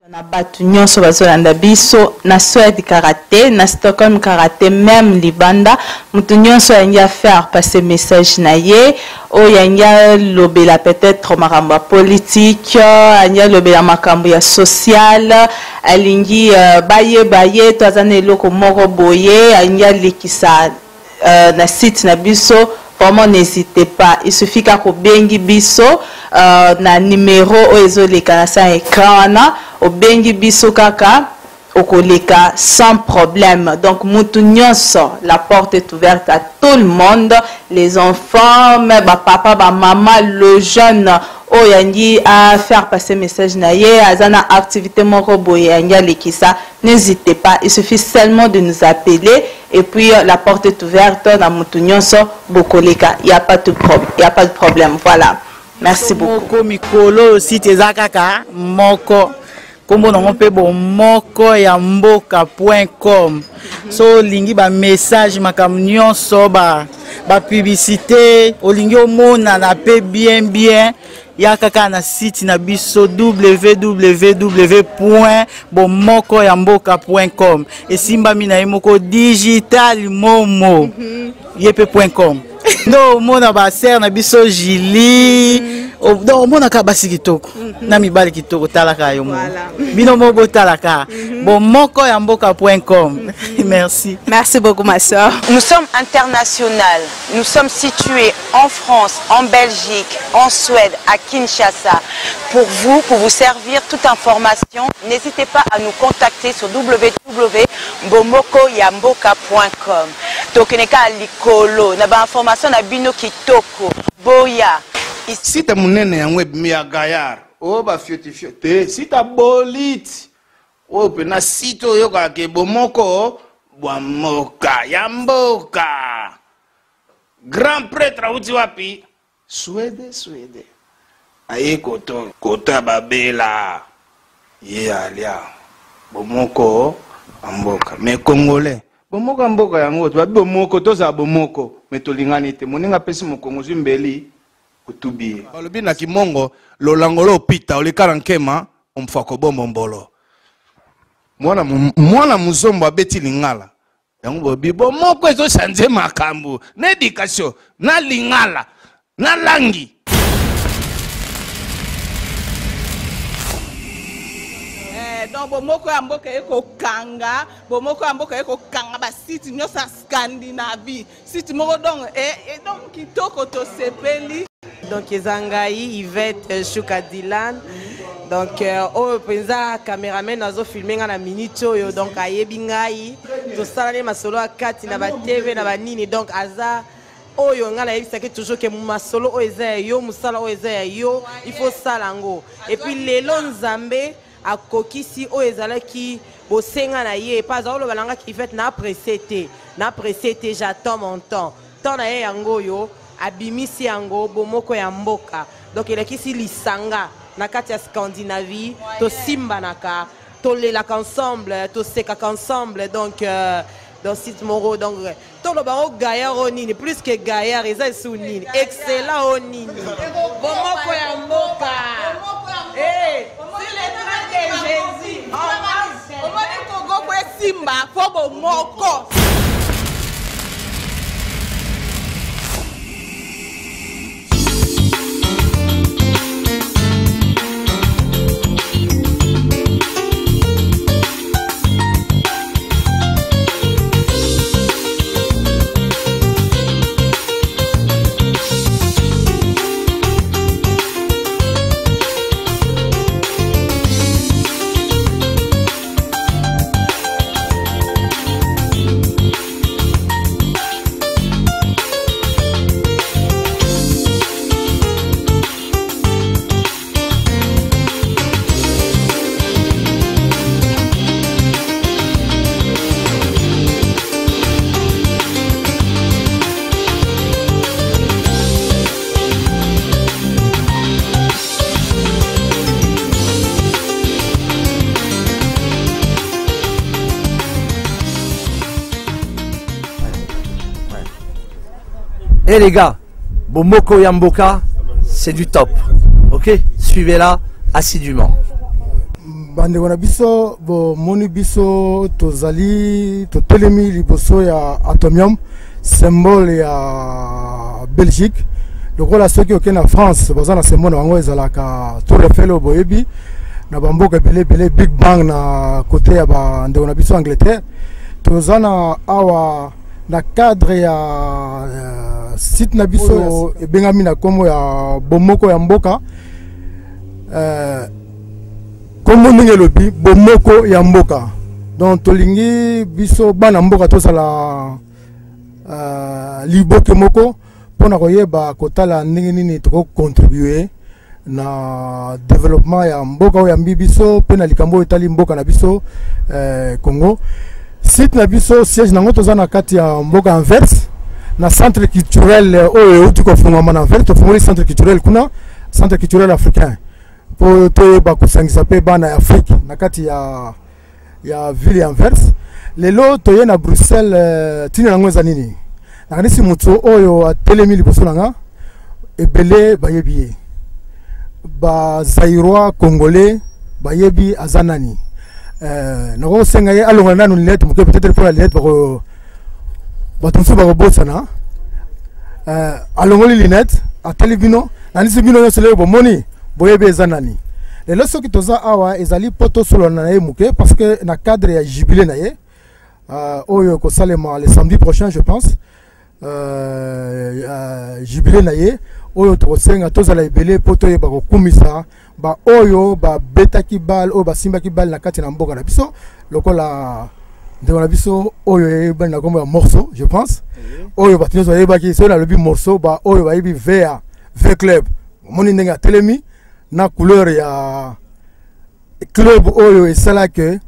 Na batu nyonso bazolanda biso na Suède karate, na Stockholm karate, meme libanda, mutu nyonso alingi a faire passer message na ye, oyo alingi alobela peut-être makambo ya politique, alingi alobela makambo ya social, alingi euh, bayeba ye to aza na eloko moko boye, alingi alekisa euh, na site na biso vraiment n'hésitez pas il suffit kaka obengi biso euh, na numero oyo ezoleka na sa écran wana obengi biso kaka okoleka sans problème donc mutu nyonso la porte est ouverte à tout le monde les enfants mais bapapa bamama le jeune oyo yangi a faire passer message na ye aza na activité moko boye yangi alekisa n'hésitez pas il suffit seulement de nous appeler Et puis la porte est ouverte na mutu nyonso bokoleka il y a pas de problème il y a pas de problème voilà merci beaucoup moko mikolo site eza kaka moko nkombo nango mpe bomoko ya mboka point com so olingi bamessage makambo nyonso bapublicité ba olingi omonana mpe bien bien yaka kaka na site na biso www bomoko ya mboka com esimbami na ye moko digital momo mm -hmm. ye mpe point com nde omona basere na biso julie mm -hmm. donc omonaka basi kitoko mm -hmm. na mibali kitoko talaka yo moko voilà. bino moko botalaka mm -hmm. bomoko ya mboka point com mm -hmm. merci merci beaucoup ma soeur nous sommes international Nous sommes situés en France, en Belgique, en Suède, à Kinshasa. Pour vous, pour vous servir toute information, n'hésitez pas à nous contacter sur www.bomokoyamboka.com. Tokeneka likolo na ba information na bino kitoko. Boya. Site munene yango ebimi ya gaillard oyo ba fiotifio te site bolite Oyo pena site oyokaka ke bomoko bwa mboka ya mboka. Grand prêtre awuti wapi? Suede, Suede. Aye koto koto ya babela ye alia bomoko ya mboka. Mais congolais bomoko ya mboka yango babi bomoko tozala bomoko mais tolingani te. Moninga apesi mokongo ozwi mbeli otubi ye. Balobi na kimongo lolango lo pita oleka na nkema omfa kobombo mbolo. Mwana mwana muzombo abeti lingala yango bobi bomoko ezo change makambo na education na lingala na langi. Eh, donc bomoko ya mboka ekokanga bomoko ya mboka ekokanga basite nyonso ya scandinavie site moko donc eh, eh, donc kitoko tosepeli donc eza ngai Yvette Shuka Dylan donc euh, oyo mpenza cameraman azofilme ngai na minute oyo donc ayebi ngai tosalani masolo ya kati na batv na banini donc aza oyo ngai nayebisaki toujours ke masolo oyo eza ya yo mosala oyo eza ya yo il faut sala yango epuis lelo nzambe Akokisi oyo ezalaki bosenga na ye epa aza oloba na nga Yvette na presse te na presse te j'attends mon temps temps na ye yango oyo abimisi yango bomoko ya mboka donc elakisi lisanga na kati ya Scandinavie tosimbanaka tolelaka ensemble tosekaka ensemble donc euh, dans site moko donc toloba ngo gaillard o nini plus que gaillard eza esu nini excellent o nini bomoko ya mboka eh, omoni kongo po esimba fo bomoko. Eh hey les gars, Bomoko Yamboka, c'est du top. Ok Suivez-la assidûment. Bandeko na biso, bomoni biso tozali totelemi liboso ya Atomium, symbole ya Belgique. Lokola soki oke na France, baza na symbole na bango ezalaka Tour Eiffel oyo boyebi na bamboka ebele ebele, Big Bang na kote ya bandeko na biso Angleterre. Toza na awa na cadre ya site na biso oyo ebengami na nkombo ya Bomoko ya Mboka. Kombo ndenge elobi, Bomoko ya Mboka, donc tolingi biso bana mboka tozala liboke moko mpona koyeba kotala ndenge nini tokocontribue na développement ya mboka oyo yambi biso mpe na likambo oyo etali mboka na biso Congo. Site na biso, siège nango toza na kati ya mboka Anvers, na centre culturel oyo euti kofungwama na Anvers. Tofungoli centre culturel kuna, centre culturel africain, mpo toyeba kosangisa mpe bana ya Afrique na kati ya ville ya Anvers. Lelo toye na Bruxelles, ntina yango eza nini? Nakanisi moto oyo atelemi liboso na nga, ebele bayebi ye, Bazaïrois congolais bayebi aza nani. Nakosenga ye alongola nanu lunette moke, peut-être mpona lunette bako bato mosusu bakobosana. Alongoli lunette, atali bino. Nanisi bino nyonso lelo bomoni, boyebi eza nani. Lelo soki toza awa, ezali mpo tosolola na ye moke, parce que na cadre ya jubilé na ye oyo ekosalema le samedi prochain, je pense, jubilé na ye oyo tokosenga tozala ebele mpo toyeba kokumisa baoyo babetaki bale, oyo basimbaki bale na kati na mboka na biso, lokola ndeko na biso oyo eyebani na nkombo ya Morceau, je pense, oyo bato nyonso bayebaki. Soki nalobi Morceau, baoyo bayebi va V Club, omoni ndenge atelemi na couleur ya club oyo esalaki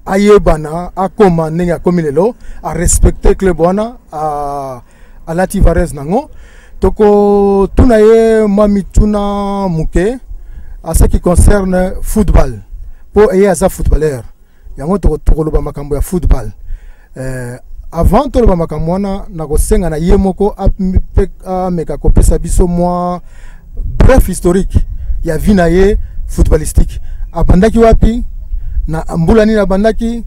ayebana, akoma ndenge akomi lelo, arespecte club wana, alati vareuse nango. Tokotuna ye mwa mituna moke à ce qui concerne football, mpo eye aza footballeur. Yango tokoloba makambo ya football. Avant toloba makambo wana, nakosenga na ye moko ameka kopesa biso mwa bref historique ya vie na ye footballistique. Abandaki wapi, na mbula nini abandaki,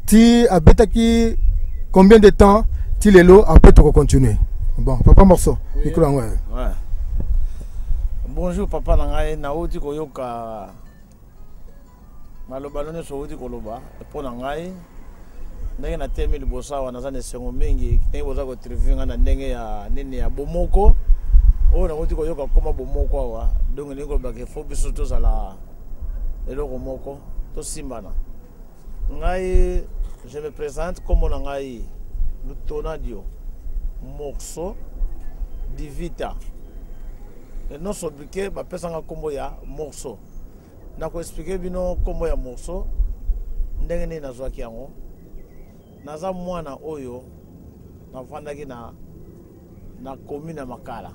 ti abetaki combien de temps ti lelo. Après tokocontinue. Bon, papa Morceau, mikolo yango. Ouais. Bonjour papa na ngai, nauti koyoka maloba no nyonso outi koloba mpo na ngai. Ndenge natemi liboso awa, naza na esengo mingi ndenge boza kointerview ngai na ndenge ya nini ya bomoko oyo nauti koyoka koma bomoko awa. Donc elingi kolobaka faut biso tozala eloko moko, tosimbana. Ngai, je me présente, kombo na ngai Lutonadio Morceau Divita, non sobriquet bapesanga nkombo ya Morceau. Nakoexpliquer bino nkombo ya Morceau ndenge nini nazwaki yango. Naza mwana oyo navandaki na commune ya Makala,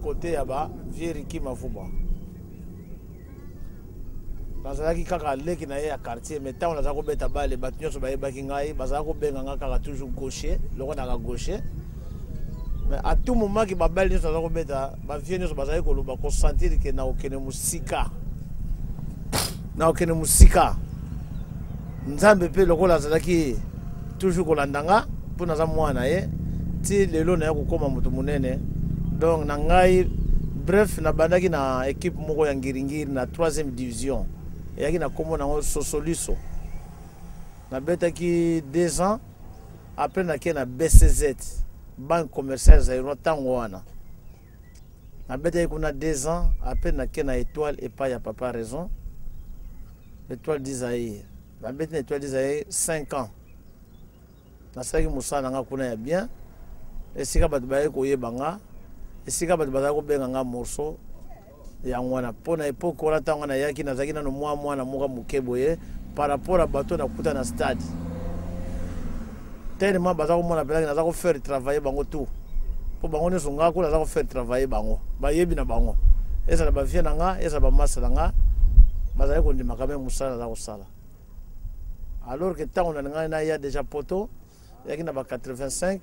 kote ya ba vieux Riki Mavuba. Nazalaki kaka leki na ye ya quartier, mais ntango nazala kobeta bale, bato nyonso bayebaki ngai, bazalaki kobenga ngai kaka toujours gaucher, loko naka gaucher. Mais à tout moment ke babale nyonso naza kobeta, bavieux nyonso bazalaki koloba, kosentir ke nakokende mosika, nakokende mosika. Nzambe mpe lokola azalaki toujours kolanda nga mpo naza mwana na ye, ti lelo naye kokóma moto monene. Donc na ngai, bref, nabandaki na équipe moko ya Ngiringiri na 3e division, eyaki na nkombo nango Sosoliso. Nabetaki 2 ans, après nakei na BCZ, Banque Commerciale Zaïrois. Ntango wana nabetaki kuna 2 ans, après nakei na Étoile epai ya papa Raison, Étoile du Zaïre. Nabeti na Étoile du Zaïre 5 ans. Nasalaki mosala na nga kuna ya bien, esika bato bayaki koyeba nga, esika bato bazalaki kobenga nga Morceau. Yango wana, mpo na époque wana, ntango nayaki, nazalaki nano mwa mwana moko moke boye par rapport à bato nakuta na stade, tellement baza komona mpelaki naza kofaire travailler bango tout, mpo bango nyonso nga kuna naza kofaire travailler bango, bayebi na bango, ezala bavieux na nga, ezala bamasa na nga, bazali kondima quand même mosala naza kosala. Alors que ntango na ngai naya déjà poto, eyaki na ba 85,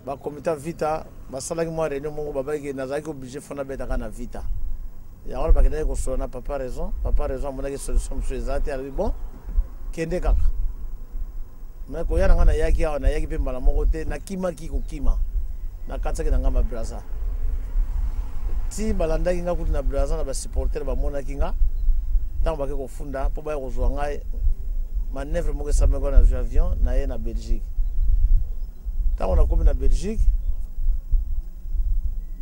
bakomita Vita basalaki mwa réunion moko, babaki nazalaki obligé faut nabetaka na Vita. Yango wana bakendaki kosolola na papa Raison. Papa Raison amonaki solution mosusu eza te, alobi bon, kende kaka. Mais koya na ngai, nayaki awa, nayaki mpe mbala moko te, nakimaki kokima, nakatisaki na ngambo ya Brazza ti balandaki nga kutu na Brazza na basupporter bamonaki nga ntango bake kofunda mpo baya kozwa ngai. Manœuvre moko esalamaki wana, nazwi avion naye na Belgique. Ntango nakomi na Belgique,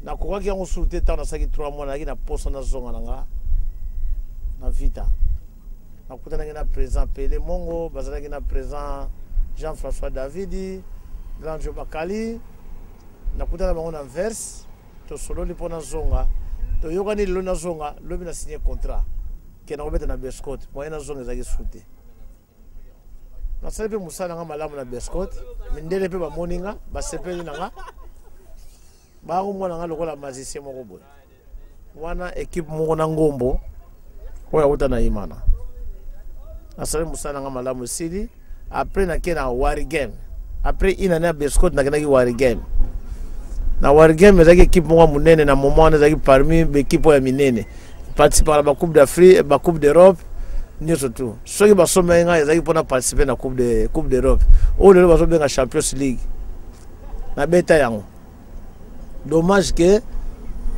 nakokaki yango suru te. Ntango nasalaki 3 mois, nayaki na posa nazonga na nga na Vita. Nakutanaki na président Pele Mongo, bazalaki na président Jean-François Davidi, Grand Jo Bakali. Nakutana bango na Anvers, tosololi mpo nazonga, toyokani lelo nazonga, lobi na signé contrat ke nakobeta na Bescot. Moyen nazonga ezalaki su te. Nasali mpe mosala na nga malamu na Bescot, mindele mpe bamoni nga, basepeli na nga, bakomona nga lokola magicien moko boye. Wana ekipe moko na ngombo oyo auta na Imana. Nasali mosala na nga malamu, esili. Après nake na Warigame. Après une année ya Bescot, nakendaki Warigame. Na Warigame ezalaki ekipe moko ya monene na moment wana, ezalaki parmi baekipe oyo ya minene, participaka na bacoupe d'Afrique, bacoupe d'Europe nyonso tout. Soki basombaki ngai, ezalaki mpona participer na coupe d'Europe oyo lelo bazobenga Champions League. Nabeta yango. Dommage ke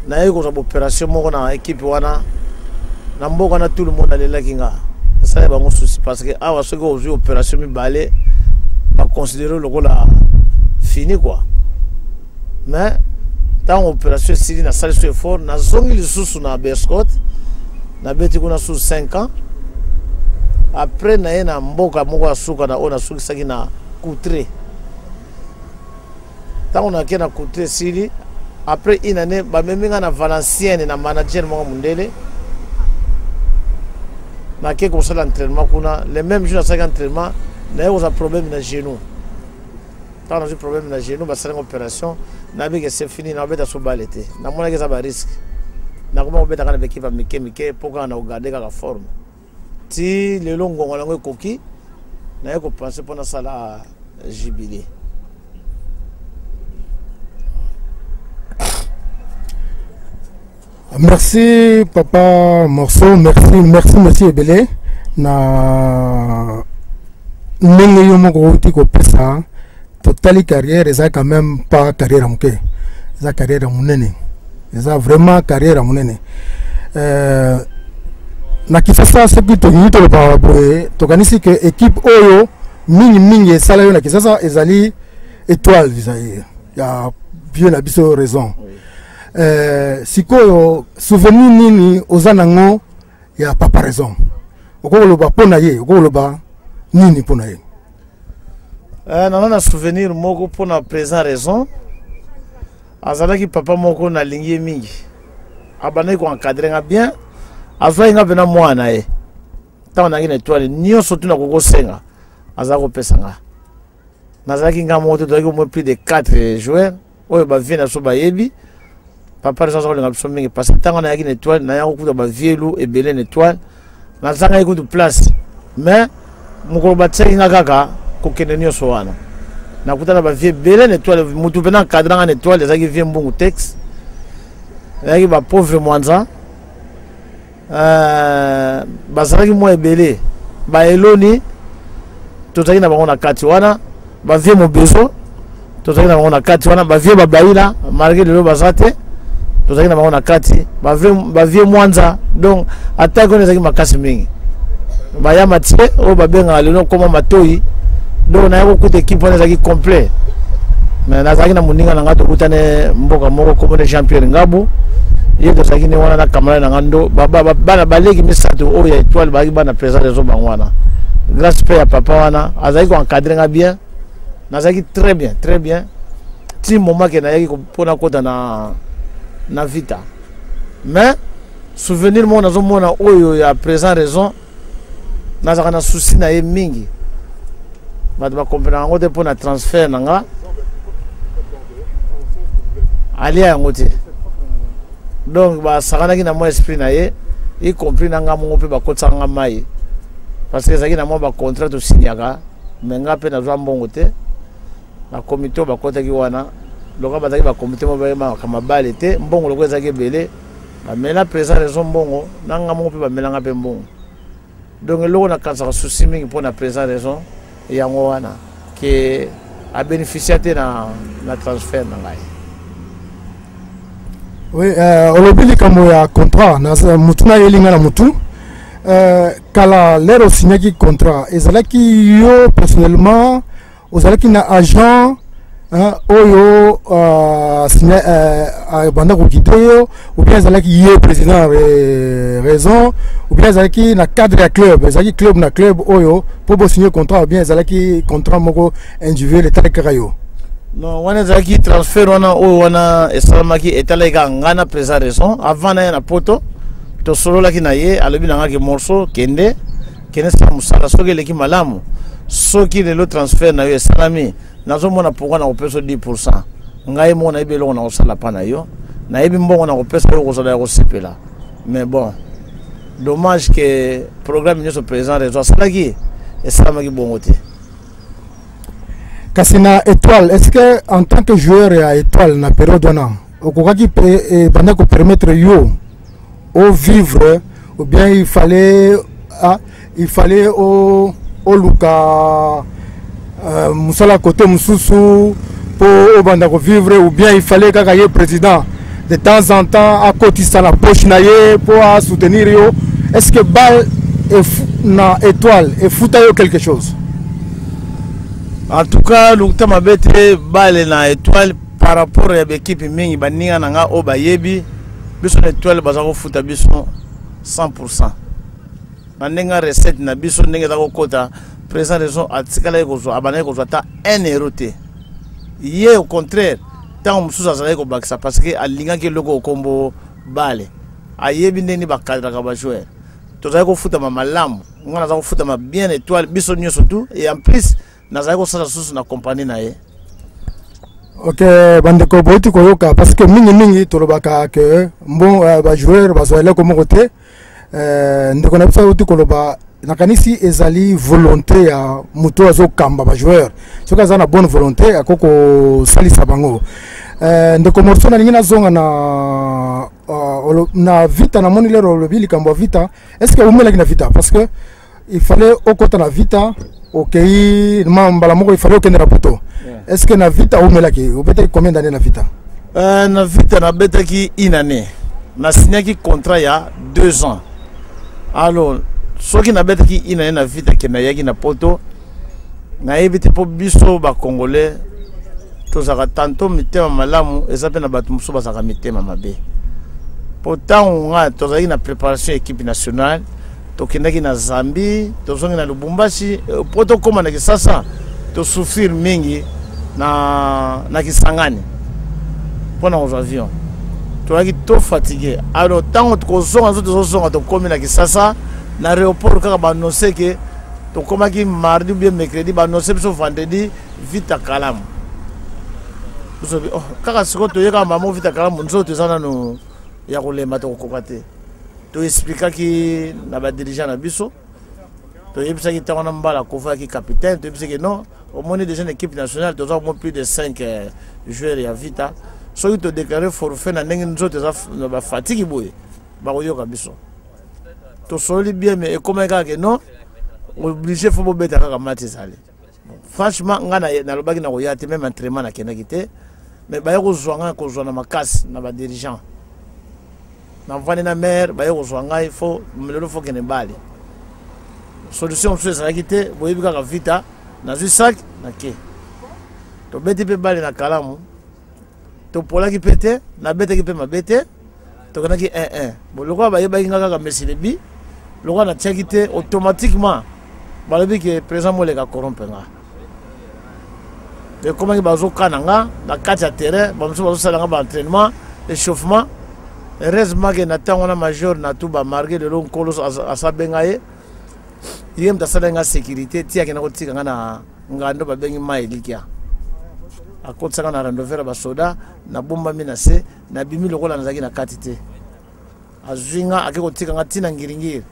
nayaki kozwa baopération moko na équipe wana na mboka na tout le monde alelaki nga, esali bango souci, parce que awa soki ozwi opération mibale, baconsidere lokola fini quoi. Mais ntango opération esili, nasali so effort, nazongi lisusu na Berscot, nabeti kuna sous 5 ans. Après naye na mboka moko ya suka na oyo nasukisaki na Coutre. Ntango nake na Coutre, esili après une année, bamemi nga na Valenciennes na manager moko mondele. Nake kosala entraînement kuna. Le même jour nasalaki entraînement, naye kozwa problème na genou. Ntango nazwi problème na genou, basalaki opération, nabiki c'est fini, nabeta so bale te. Namonaki eza barisque, nakoma kobeta kaka na baekipe ya mike mike mpo kaka na kogarde kaka forme ti lelo ngongo yango ekoki. Naye kopense mpo nasala jubilé. Merci papa Morceau, merci, merci, merci ebele na ndenge yo moko outi kopesa. Totali carrière, eza quand même pas carrière ya moke, eza carrière ya monene, eza vraiment carrière ya monene. Na Kisasa, soki tolingi toloba boye, tokanisi ke équipe oyo mingimingi esala yo na Kisasa ezali Étoile du Zaïre ya vieux na biso Raison, oui. Sikoyo souvenir nini oza nango ya papa Raison? Okoki koloba mpo na ye, okoki koloba nini mpo na ye? Naza na souvenir moko mpo na président Raison. Azalaki papa moko nalingi ye mingi, abandaki koencadre nga bien, azwaki nga mpena mwana na ye. Ntango nayaki na Étoile, nyonso tuna kokosenga azalaki kopesa nga. Nazalaki nga moko te, tozalaki au moins plus de 4 joueurs oyo bavie na biso bayebi. Papa Raison aza kolinga biso mingi, parce que ntango nayaki na Étoile, nayaki kokuta bavielu ebele na Étoile, nazangaki kutu place. Mais mokolo batiaki nga kaka kokende nyonso wana, nakuta na bavie ebele na Étoile. Motu mpena encadre nga na Étoile ezalaki vie Mbungu Tex, ezalaki bapauvre Mwanza, bazalaki mwa ebele, baeloni tozalaki na bango na kati wana, bavie Mobezo tozalaki na bango na kati wana, bavie Babaila, malgré lelo baza te, tozalaki na bango na kati, bavie Mwanza. Donc ataki wana ezalaki makasi mingi, baya Matie oyo babengaka lelo koma Matoi. Donc naya kokuta équipe wana ezalaki complet. Mais nazalaki na moninga na ngai, tokutane mboka moko, komone Jean Pierre Ngabu, ye tozalaki ne wana na camarade na ngai ndo bana baleki misato oyo ya Étoile, bazalaki bana président Raison. Bango wana, grâce mpe ya papa wana, azalaki koencadre nga bien, nazalaki très bien, très bien, ti moment ke nayaki mpona kota na Vita. Mais souvenir moko nazomona oyo ya présent Raison, nazalaka na souci na ye mingi, bato bakomprena yango te mpo na transfert na nga, alia yango te. Donc basakanaki na mwa esprit na ye, y compris na nga moko mpe bakotisaka nga mai, parce que ezalaki na mwa bacontrat tosignaka, me nga mpe nazwa mbongo te. Bakomite oyo bakotaki wana, lokola bazalaki bakomite moko bayebaka mabale te, mbongo lokola ezalaki ebele. Bamela président Raison mbongo, na nga moko mpe bamela nga mpe mbongo. Donc eloko nakanisaka souci mingi mpo na président Raison yango wana ke abénéficia te na, na transfert na ngai. Oui, olobi likambo ya contrat na mutu nayeli nga na mutu kala lere osignaki contrat ezalaki yo personnellement, ozalaki na agent, hein, oyo banda koguide yo, ou bien ezalaki ye président Raison, ou bien ezalaki na cadre ya club, ezalaki club na club oyo mpo bosigne contrat, ou bien ezalaki contrat moko individuel etalaki kaka yo? Non, wana ezalaki transfert wana oyo wana esalamaki etalaki kaka ngai na président Raison. Avant na ye na poto, tosololaki na ye, alobi na ngaki: "Morceau, kende, kende, sala mosala. Soki eleki malamu, soki lelo transfert na yo esalami, nazomona pourquoi nakopesa 10. Ngai moko nayebi eloko nakosala mpa na yo, nayebi mbongo nakopesa yo, kozala ya kosepela." Mais bon, dommage ke programme nyonso président Raison asalaki esalamaki bongo te. Kasi na Étoile, est ce que en tant que joueur ya Étoile na période wana okokaki mpe ebanda kopermettre yo ovivre, ou bien il fallait, ah, il fallait oluka mosala kote mosusu mpo obanda kovivre, ou bien il fallait kaka ye président de temps en temps akotisa na poche na ye mpo asoutenir yo? Est ce que bal na Étoile efuta yo quelque chose? En tout cas, lokuta mabe te, bale na Étoile, par rapport ya baekipe mingi, baninga na nga oyo bayebi biso na Étoile, baza kofuta biso 100 na ndenge ya recette na biso, ndenge eza kokota. Président Raison atikalaki kozwa, abandaki kozwa ata 1 euro te. Ye au contraire, ntango mosusu azalaki kobakisa parce que alingaki eloko okombo bale, ayebi ndenge bakadraka bajoueur. Tozalaki kofutama malamu, nga naza kofutama bien Étoile, biso nyonso tout, et en plus nazalaki kosala susu na compagnie na ye. Ok, bandeko boyiti koyoka, parce que mingimingi tolobaka ke mbon bajoueur bazwa eloko moko te. Ndeko na biso auti koloba, nakanisi ezali volonté ya moto oyo azokamba bajoueur. Soki aza na bonne volonté, akoki kosalisa bango. Ndeko Morso, nalingi nazonga na Vita. Namoni lero olobi likambo ya Vita. Est ce que omelaki na Vita? Parce que il fallait okota na Vita, okei ma mbala moko, il fallait okende na poto. Est ce que na Vita omelaki, obetaki combien d'année na Vita? Na Vita nabetaki une année, nasignaki contrat ya 2 ans. Alors soki nabetaki une année na Vita, ke nayaki na poto, nayebi te, mpo biso bacongolais tozalaka tantôt mitema malamu, eza mpe na bato mosusu bazalaka mitema mabe. Mpo ntango nga tozalaki na préparation équipe nationale, tokendaki na Zambie, tozongi na Lubumbashi mpo tokóma na Kisasa, tosouffrir mingi na Kisangani mpo na kozwa avion, tozalaki to fatigué. Alors ntango tokozonga nzo tozozonga, tokómi na Kisasa na aéroport, kaka baannonce ke tokomaki mardi ou bien mercredi, baannonce biso vendredi Vita Kalamu. Biso oh, kaka sikoyo toyekaka mamo Vita Kalamu, nzoto eza nano ya kolemba, tokokoka te. Toexplikaki na badirigeant na biso, toyebisaki ntango wana mbala kofaki capitaine, toyebisaki: "Non, omoni déjà na équipe nationale toza au moins plus de 5 joueurs ya Vita. Soki todéclare forfait na ndenge nzoto eza na bafatiki boye, bakoyoka biso." Tosololi bien, mais ekomaki kaka ke non, obligé faut bobeta kaka match ezali. Franchement, nga nalobaki na koya te, même entraînement nakendaki te, mais baye kozwa ngai, kozwa na makasi na badirigeant. Navandi na maire, baye kozwa ngai: "Faut lelo, faut kende bale." Solution mosusu ezalaki te, boyebi kaka Vita. Nazwi sac, nake, tobeti mpe bale na Kalamu, topolaki mpe te, nabetaki mpe mabe te, tokendaki 1-1. Bon, lokola bayebaki nga kaka meselebi, lokola natiaki te, automatiquement balobi ke président Moleka corrompre nga. Ekomaki bazokana nga na kati ya terrain, bamosusu bazosala nga baentraînement, échauffement. Heureusement ke na ntango wana major na tu bamarge lelo, nkolo asabenga ye, ye moto asalaki nga sécurité ti akenda kotika nga na ngando babengi mai Elikia. Akotisaka na Randover ya basoda, nabombami na se, nabimi lokola nazalaki na kati te. Azwi nga, ake kotika nga ntina Ngiringiri.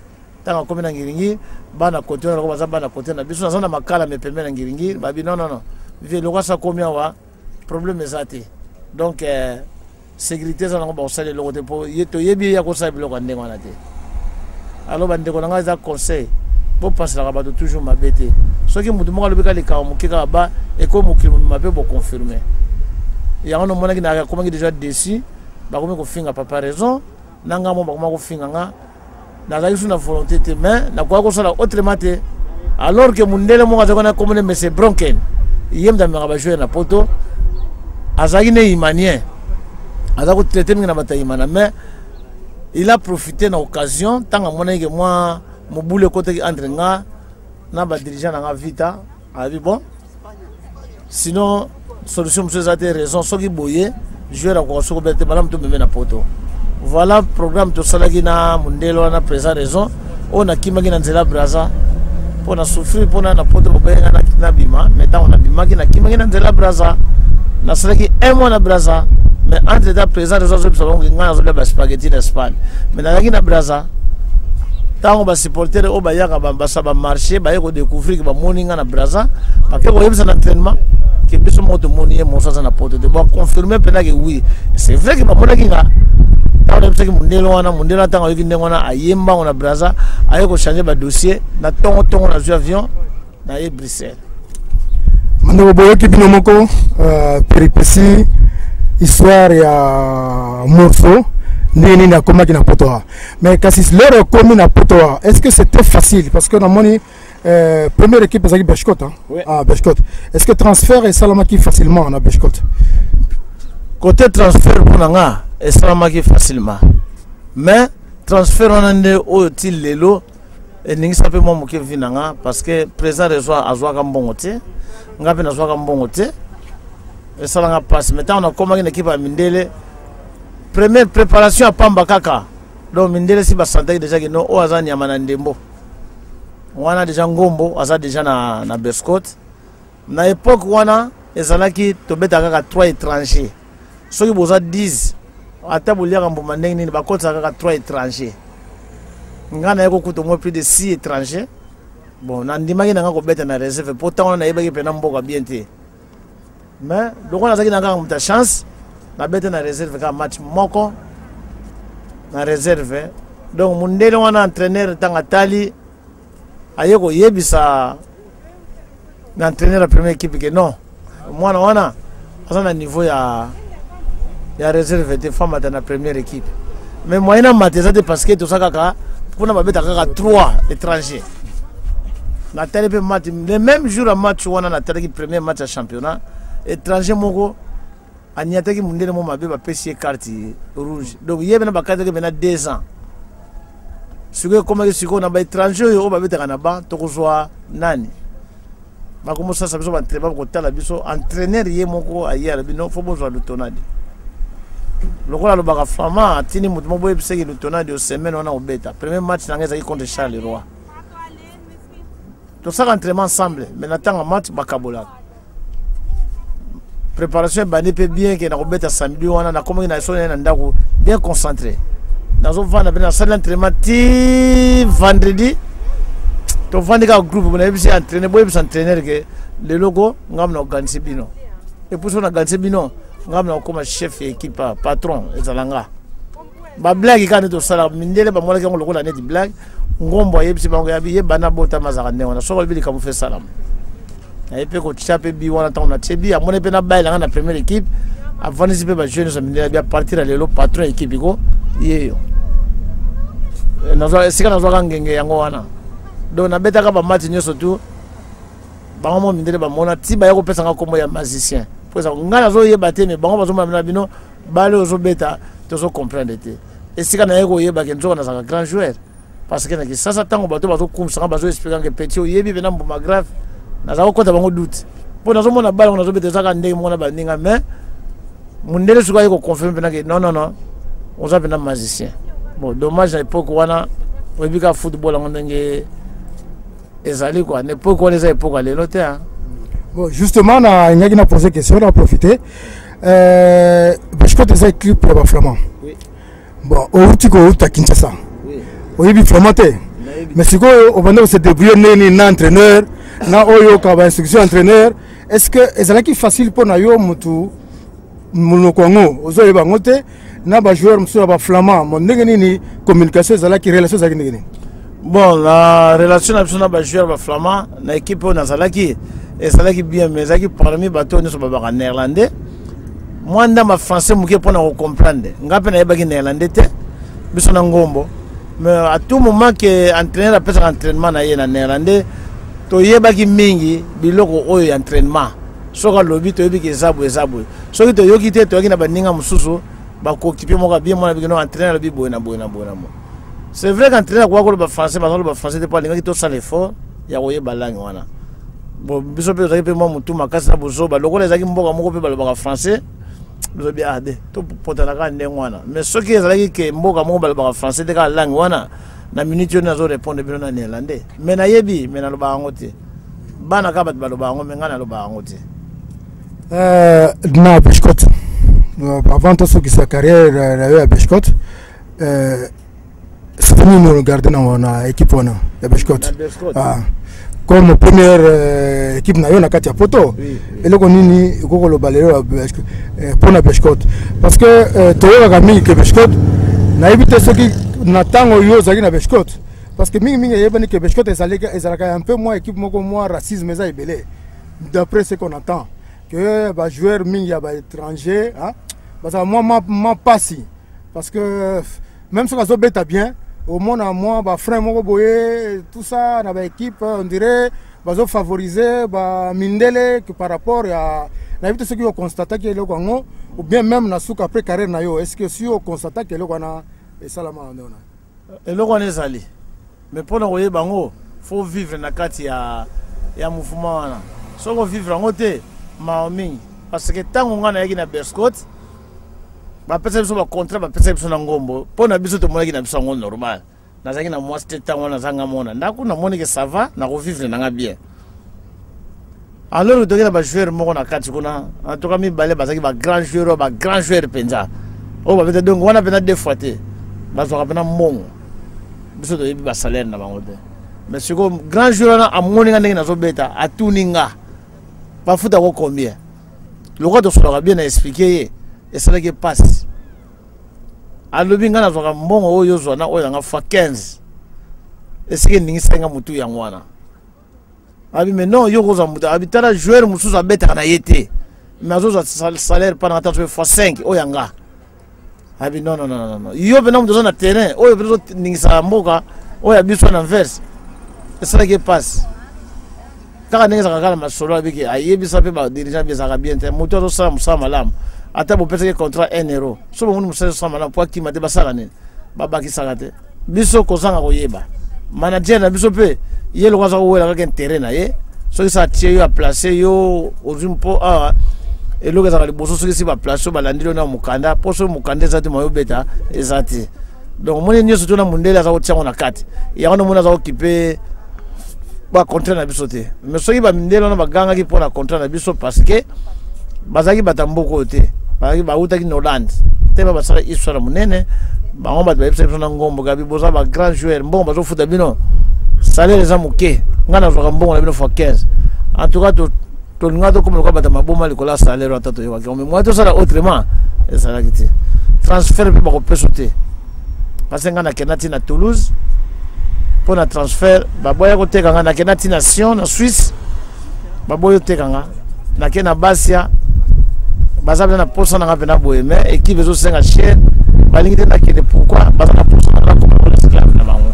Ntango akomi na Ngiringiri, bana kote wana loko baza bana kote na biso, naza na makala me pembe na Ngiringiri, babi: "Non, non, non, vie loko asa komi awa, problème eza te." Donc Sécurité eza nango, bakosala eloko te mpo ye toyebi ye ya kosala biloko ya ndenge wana te. Alors bandeko na ngai, eza conseil, bopaselaka bato toujours mabe te. Soki motu moko alobi ka likambo moke kaka, ba ekomi mokili mobima mpe boconfirme yango. Nomonaki nakomaki déjà déçu, bakomi kofinga papa Raison na ngai mo, bakoma kofinga nga. Nazalaki su na volonté te, mais nakoka kosala autrement te, alors que mundele moko azalaki wana, komone monsieur Bronken, ye moto amemaka bajoueur na Poto, azalaki ne imanien, aza kotraite mingi na bato ya Imana. Mais il a profité na occasion ntango amonaki ke mwa mobulu ekotaki entre nga na badirigeant na nga Vita, alobi: "Bon, sinon solution mosusu eza te. Raison soki boye, joueur akoka soki obeta te, malamu tomeme na Poto." Voilà programme tosalaki na mondele wana, présent Raison oyo. Nakimaki na nzela Braza mpo na souffrir mpona na Poto, bobenga nabima. Mais ntango nabimaki, nakimaki na nzela Braza, nasalaki un mois na Braza. Mais entre temps, président Raison azobisa bango ngai nazolia baspaghetti na Espagne, mais nazalaki na Braza. Ntango basupporter oyo bayaka basa bamarché baye kodécouvrir ke bamoni nga na Braza, bake koyebisa na entraînement ke biso moko tomoni ye moso aza na Poto te. Baconfirme mpena ke oui, c'est vrai ke bamonaki nga. Ntango nayebisaki mondele wana, mondele wana ntango ayoki ndenge wana, aye mbango na Braza, aye kochange badossier. Na ntongo ntongo nazwi avion, naye Bruxelles. Bandeko, boyoki bino moko péripétie, histoire ya Morceau, ndenge nini akomaki na Poto awa. Mais kasi lero akomi na Poto awa, est ce que c'était facile? Parce que namoni première équipe ezalaki Beerschot, hein? Oui. Ah, Beerschot. Est ce que transfert esalamaki facilement na Beerschot? Côté transfert, mpo na nga esalamaki facilement, mais transfert wana nde oyo ti lelo eningisa mpe mwa moke vie na nga, parce que président Raison azwaka mbongo te, nga mpe nazwaka mbongo te, esalanga mpasi. Mais ntango nakomaki na équipe ya mindele, première préparation ya pamba kaka, donc mindele si basantaki déjà ke no, oyo aza nyama na ndembo wana déjà, ngombo aza déjà na Beerschot. Na époque wana ezalaki tobetaka kaka 3 étrangers. Soki boza 10, ata boliaka mbuma ndenge nini, bakotisaka kaka 3 étrangers. Ngai naye kokuta moins plus de 6 étrangers. Bon, nandimaki na ngai kobeta na réserve, mpo ntango wana nayebaki mpena mboka bien te. Mais lokola nazalaki na kaka moto ya chance, nabete na réserve kaka match moko na réserve. Donc mondele wana, entraîneur, ntango atali, aye koyebisa na entraîneur ya première équipe ke non, mwana wana aza na niveau ya réserve te, faut amata na première équipe. Mais moyen na mata eza te, parce que toza kaka mpona babeta kaka 3 étrangers. Natali mpe match, le même jour ya match wana, natalaki premier match ya championnat, étranger moko aniataki mondele mo mabe, bapesi ye carte rouge. Donc ye pena bakataki pena 2 ans. Sikoyo ekomaki sikoyo na baétranger oyo oyo babetaka na ban, tokozwa nani? Bakomosasa biso baentraînement, kotala biso. Entraîneur ye moko aye, alobi: "Non, faut bozwa Lutonadi." Lokola alobaka flamand, atindi moto moko boyebisaki Lutonadi o semaine wana kobeta. Premier match na ngai ezalaki contre Charleroi. Tosala entraînement ensemble, mais na ntango match bakabolaka. Préparation ebandi mpe bien ke nakobeta samedi wana. Nakomaki na so na ndako bien concentré, nazovanda mpe nasali entraînement ti vendredi. Tovandi kaka groupe, nayebisi entraîneur: "Boyebisa entraîneur ke lelo ko ngai na organise bino, et puis so na organise bino, ngai na kokóma chef ya équipe, patron ezala nga." Bablague kaka nde tosalaka, mindele bamonaki yango lokola neti blague. Ngombo ayebisi bango yabi ye bana botama azalaka ndenge wana, soki olobi likambo fe esalama. Naye mpe kotia mpe bi wana. Ntango natie bi, amoni mpe nabayelanga na première équipe, avandisi mpe bajeune nyonso mindele, abi: "À partir ya lelo, patron ya équipe ko ye yo." Esika nazwaka ngenge yango wana. Donc nabetaka bamatch nyonso tu, bango mo mindele bamona ti baya kopesanga nkombo ya magicien, po eza ngai nazoyeba te, mais bango bazomona na bino bale ozobeta, tozocomprendre te. Esika naye koyeba ke nzoka nazalaka grand joueur, parce que na Kisasa, ntango bato bazokumisanga, bazoexplika ke petit oyebi mpena mbuma grave, naza kokɔta bango doute, mpo nazomona bale ngo nazobeta ezaka ndenge moko na baninga. Mais mondele soki aye koconfirme mpena ke non, non, non, oza mpena magicien. Bon, dommage, na époque wana oyebi kaka football yango ndenge ezali quoi. Na époque wana eza époque ya lelo te. Bon, justement, nalingaki na poser question, na profiter. Beerschot eza équipe ya baflamand. Oui. Bon, outi kouta Kinshasa, oui. Oyebi flamand te, mais sikoyo obanda kose débrouiller ndenge nini na entraîneur na oyoka bainstruction entraîneur? Est ce que ezalaki facile mpo na yo, motu Monoko yango ozoyeba yango te na bajoueur mosusu ya baflamand. Mo ndenge nini communication ezalaki, relation ezalaki ndenge nini? Bon, na relation na biso na bajoueur baflamand na équipe oyo nazalaki, ezalaki bien, mais ezalaki parmi bato oyo nyonso babaka néerlandais, mwa ndamba français moke mpona kocomprendre. Nga mpe nayebaki néerlandais te, biso na ngombo. Mais à tout moment ke entraîneur apesaka entraînement na ye na néerlandais, toyebaki mingi biloko oyo ya entraînement. Soki alobi, toyebi ke eza boye, eza boye. Soki toyoki te, toyaki na baninga mosusu bakokipe moko bien mwana bikino, entraîneur alobi boye na boye na boye na boye. C'est vrai qu'entraîneur akoka koloba français, baza koloba français te, mpo alingaki tosala effort ya koyeba langue wana. Bon, biso mpe tozalaki mpe mwa motu makasi na bozoba. Lokola ezalaki mboka moko mpe balobaka français, biso ah de topotana kaka ndenge wana. Mais soki ezalaki ke mboka moko balobaka français te, kaka langue wana, na minute oyo nazo répondre bino na néerlandais, mais nayebi, mais nalobaka yango te. Bana kaka bato balobaka yango, mais ngai nalobaka yango te. Na Beerschot, avant tosukisa carrière na yo ya Beerschot, c'était nini ogarde na équipe wana ya Beerschot? Ah, comme première équipe na yo na kati ya poto, eloko nini ekoki koloba lelo mpona Beerschot? Parce que toyokaka mingi ke Beerschot, nayebi te soki na ntango yo ozalaki na Beerschot, parce que mingimingi eyebani ke Beerschot ezalaka un peu mwa équipe moko mwa racisme eza ebele, d'après ce qu'on entend, que bajoueur mingi ya baétranger bazala mwa mwa pasi, parce que même soki azobeta bien, omona mwa bafrein moko boye, tout ça na baéquipe, on dirait bazofavoriser bamindele que par rapport ya. Nayebi te soki oconstataki eloko yango, ou bien même na suka après carrière na yo, est ce que si oconstataki eloko wana esalama nde wana? Eloko wana ezali, mais mpona koyeba yango, faut vivre na kati ya mouvement wana. Soki ovivre yango te, mawa mingi, parce que ntango ngai nayaki na Beerschot, bapesa biso bacontrat, bapesa biso na ngombo. Mpo na biso, tomonaki na biso yango normal. Nazalaki na mwasi te ntango wana, nazanga mona ndako, namoni ke ça va, nakovivre nanga bien. Alors toki na bajoueur moko na kati kuna, en tout cas mibale bazalaki bagrand joueur, oyo bagrand joueur mpenza oyo babeta. Donc wana mpenza deux fois te bazwaka mpena mbongo, biso toyebi basalaire na bango te. Mais sikoyo grand joueur wana amoni nga ndenge nazobeta, atuni nga bafutako combien. Lokola tosolaka bien, na expliquer ye, esalaki mpasi. Alobi ngai nazwaka mbongo oyo ozwa na oyo nanga fois 15. Esiki eningisaki nga motu yango wana. Abi mais non, yo kozwa moto abi, tala joueur mosusu abetaka na ye te, mais azozwa salaire mpa nanga tata fois 5 oyo yanga. Abi non, non, non, non, yo mpena moto oza na terrain oyo mpe ozoningisaka mboka oyo ya biso na inverse. Esalaki epasi kaka ndenge ezalaka kaka na masolo. Abiki ayebisa mpe badirigeant bi ezalaka bien te. Moto azosala mosala malamu, ata bopesaki contrat 1 euro, so bomoni mosala ezosala malamu, po akima te, basala nini? Babakisaka te. Biso kozanga koyeba, manager na biso mpe ye loko aza kowela kaka intérêt na ye. Soki sa atie yo, aplace yo, ozwi mpo awa eloko ezalaka liboso. Soki si baplace yo, balandeli yo na mokanda, mpo soki mokanda eza te, mayo obeta eza te. Donc omoni nyonso to na mondele aza kotia yango na kati yango, nomoni aza kokipe bacontrat na biso te. Mais soki bamindele wana bagangaki mpo na contrat na biso, parce que bazalaki bato ya mboka oyo te, bazalaki bautaki na Hollande te, ba basala histoire monene. Bango bato bayebisa biso na ngombo gabi: boza ba grand joueur, mbongo bazofuta bino salaire eza moke, ngai nazwaka mbongo na bino fois 15. En tout cas tolinga tokoma lokola bato ya maboma likolo ya salaire. Ata toyokaki, mais moyen tosala autrement ezalaki te. Transfert mpe bakopesa te, parce que ngai nakenda ti na Toulouse mpo na transfert, baboya koteka ngai. Nakenda ti na Sion na Suisse, baboyi oteka nga. Nake na Bastia, baza mpenza na posa na nga mpena boye, mais équipe ezosenga cher, balingi te nakende. Pourquoi? Baza na posa na nga koma lokola esclave na bango.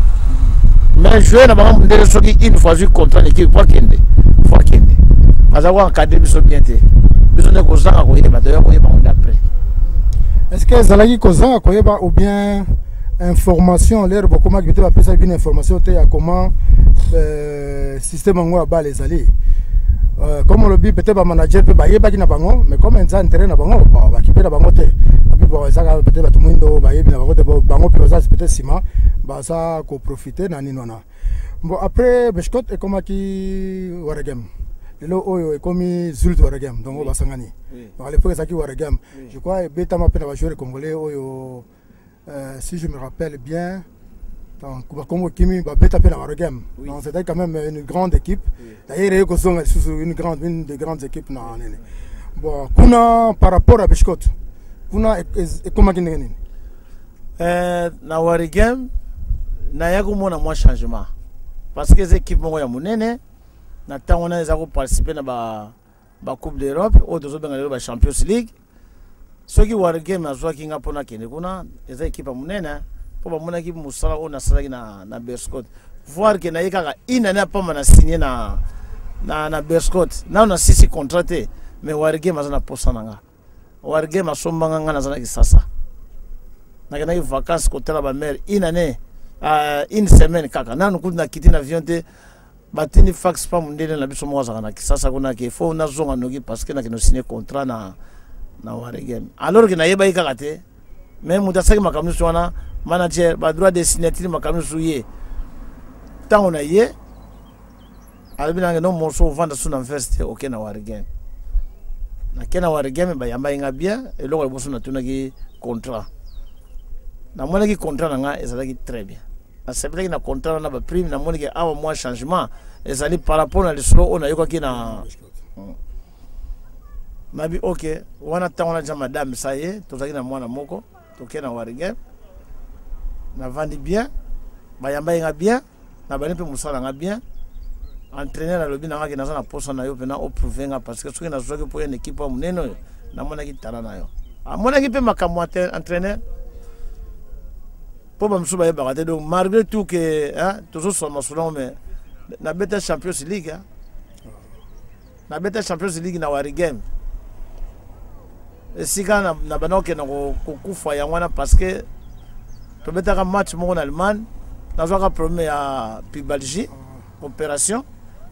Mais joueur na bango mondele, soki une fois azwi contrat na équipe, po akende, fo akende. Baza koencadre biso bien te. Biso nde kozanga koyeba, toya koyeba ngo d'après. Est ce que ezalaki kozanga koyeba ou bien information lere bokomaki te, bapesaki bino information te ya comment système yango ya bale ezali? Comme olobi, peut-être bamanager mpe bayebaki na bango, mais comme eza intérêt na bango, bon, bakipe na bango te. Abi bon, ezaka peut-être bato mwindo bayebi na bango te, bango mpe baza peut-être nsima, baza koprofite na nini wana. Bon, après Beerschot ekomaki Waregem, lelo oyo ekomi Zulte Waregem, donc oyo basangani. Donc à l'époque ezalaki Waregem, je crois ebetama mpe na bajoueur congolais oyo, si je me rappelle bien, donc bakombo kimi babeta mpe na Waregem. Donc c'était quand même une grande équipe. D'ailleurs eye kozonga lisusu une grande, une des grandes équipes na nini. Bon, kuna par rapport à Beerschot, kuna ekomaki ndenge nini? Na Waregem naya komona mwa changement parce que eza équipe moko ya monene. Na ntango wana eza koparticipe na ba bacoupe d'Europe oyo tozobenga lelo bachampions League. Soki Waregem azwaki nga mpona akende kuna, eza équipe ya monene, mpo bamonaki mosala oyo nasalaki na Beerschot, voir ke naye kaka une année apamba na signé na Beerschot, nano nasisi contrat te, mais Waregem aza na posa na nga. Waregem asombanga nga, naza na Kisasa, nakendaki vacance kotala bamare une année, une semaine kaka, nanu kutu nakiti na avion te, batindi fax pa mondele na biso moko azalaka na Kisasa kuna ke fo nazonga noki parce que nakende osigné contrat na Waregem, alors ke nayebaki kaka te. Mais moto asalaki makambo nyonso wana, manager, badroit de signature, makambo nyonso, ye ntango na ye alobi nange: "No morceau, ovanda so na Anvers te, oke na Waregem." Nake na Waregem, bayambaki nga bien. Eloko ya liboso natunaki contrat. Namonaki contrat na nga ezalaki très bien, nasepelaki na contrat wana, baprime. Namonaki awa mwa changement ezali par rapport na lisolo oyo nayokaki na nabi. Ok, wana ntango wana ja madame sa ye, tozalaki na mwana moko. Toke na Waregem, navandi bien, bayambaki nga bien, nabandi mpe mosala nga bien. Entraîneur alobi na nga ke naza na posa na yo mpena oprouve nga, parce que soki nazwaki mpo ya na équipe ya monene oyo, namonaki tala na yo, amonaki mpe makambo entraîneur, mpo bamosusu bayebaka te. Donc malgré tout ke tozosala masolo yango, mais nabeta Champions League, hein? Nabeta Champions League na Waregem, esika na banda kokenda kokufa yango wana, parce que tobetaka match moko na Allemagne, nazwaka problème ya pubalgie, opération.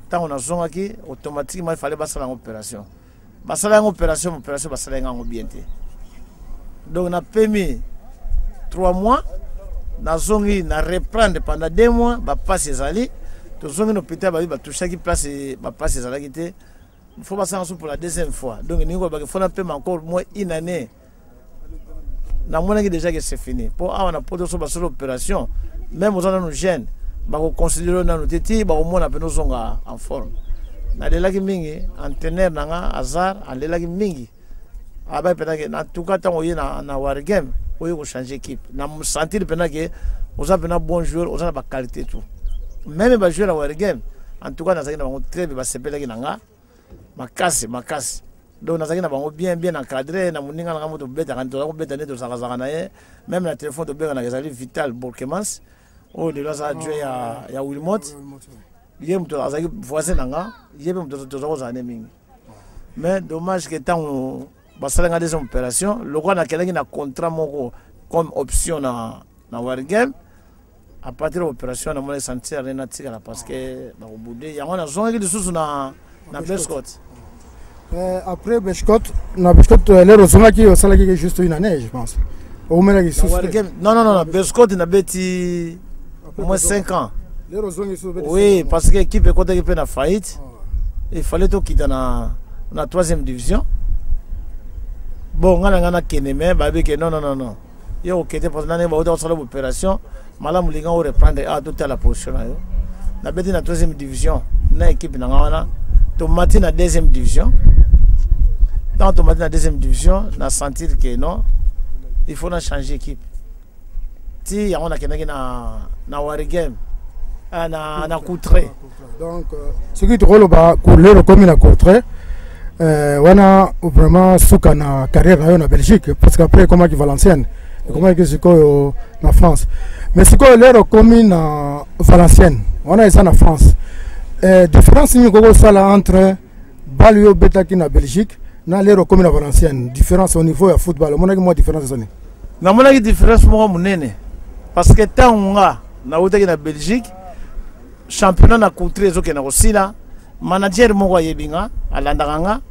Ntango nazongaki, automatiquement il fallait basala yango opération. Basala yango opération, opération basala yango bien te. Donc napemi 3 mois, nazongi na reprendre pendant 2 mois, bapasi ezali. Tozongi na hôpital, babi batouchaki place, bapasi ezalaki te, faut basala so pour la deuxième fois. Donc ningi kolobaki fo napema encore moins une année. Namonaki déjà que c'est fini, mpo awa na poto so basala opération, même oza nanu jeune, bakoconsidere nanu te ti bakomona mpena ozonga en forme. Nalelaki mingi, entraîneur na nga Hazard alelaki mingi, abai mpena ke en tout cas ntango oye na Waregem, oye kochange équipe, na sentir mpena ke oza mpena bon joueur, oza na baqualité tout. Même bajoueur ya Waregem, en tout cas nazalaki na bango très bien, basepelaki na nga makasi makasi. Donc nazalaki na bango bien, bien encadré na moninga na nga mo tobetaka, toza kobeta nde tozalakazaka na ye, même na telefone tobenganaka, ezali Vital Borkemans oyo lelo aza adjoint ya Wilmot. Ye moto azalaki voisin na nga, ye mpe moto toza kozala ne mingi. Mais dommage ke ntango basalanga deuxième opération, lokola nakendaki na contrat moko comme option na Waregem, à partir de opération namoni sentir nde natikala parce que bakobude yango, nazongaki lisusu na Beerschot. Après Beerschot, na Beerschot lero ozongaki, osalaki juste une année, je pense, oumelaki lisusu? Non, non, non, Beerschot nabeti au moins 5 ans. Lero ozongi lisusu? Oui, parce que équipe ekotaki mpe na faillite, il fallait tokita na troisième division. Bon, nga na nga nakende, mais bayebi ke non, non, non, non, yo okete parce nani bauta kosala opération malamu, linga oreprendre awa, totala position na yo. Nabeti na troisième division na équipe na nga wana, tomati na deuxième division. Ntango tomati na deuxième division, na sentir ke non, il faut na changer équipe. Ti yango nakendaki na Waregem, na Courtrai. Donc soki tokoloba, lelo okomi na Courtrai, wana vraiment suka na carrière na yo na Belgique, parce que après ekomaki Valenciennes, ekomaki sikoyo na France. Mais sikoyo lero okomi na Valenciennes wana eza na France, différence nini okoki kosala entre bale oyo obetaki na Belgique na lero okomi na Valenciennes? Différence au niveau ya football, omonaki mwa différence eza nini? Namonaki différence moko monene, parce que ntango nga nautaki na Belgique, championnat na Courtrai ezokende kosila, manager moko ayebi nga, alandaka nga,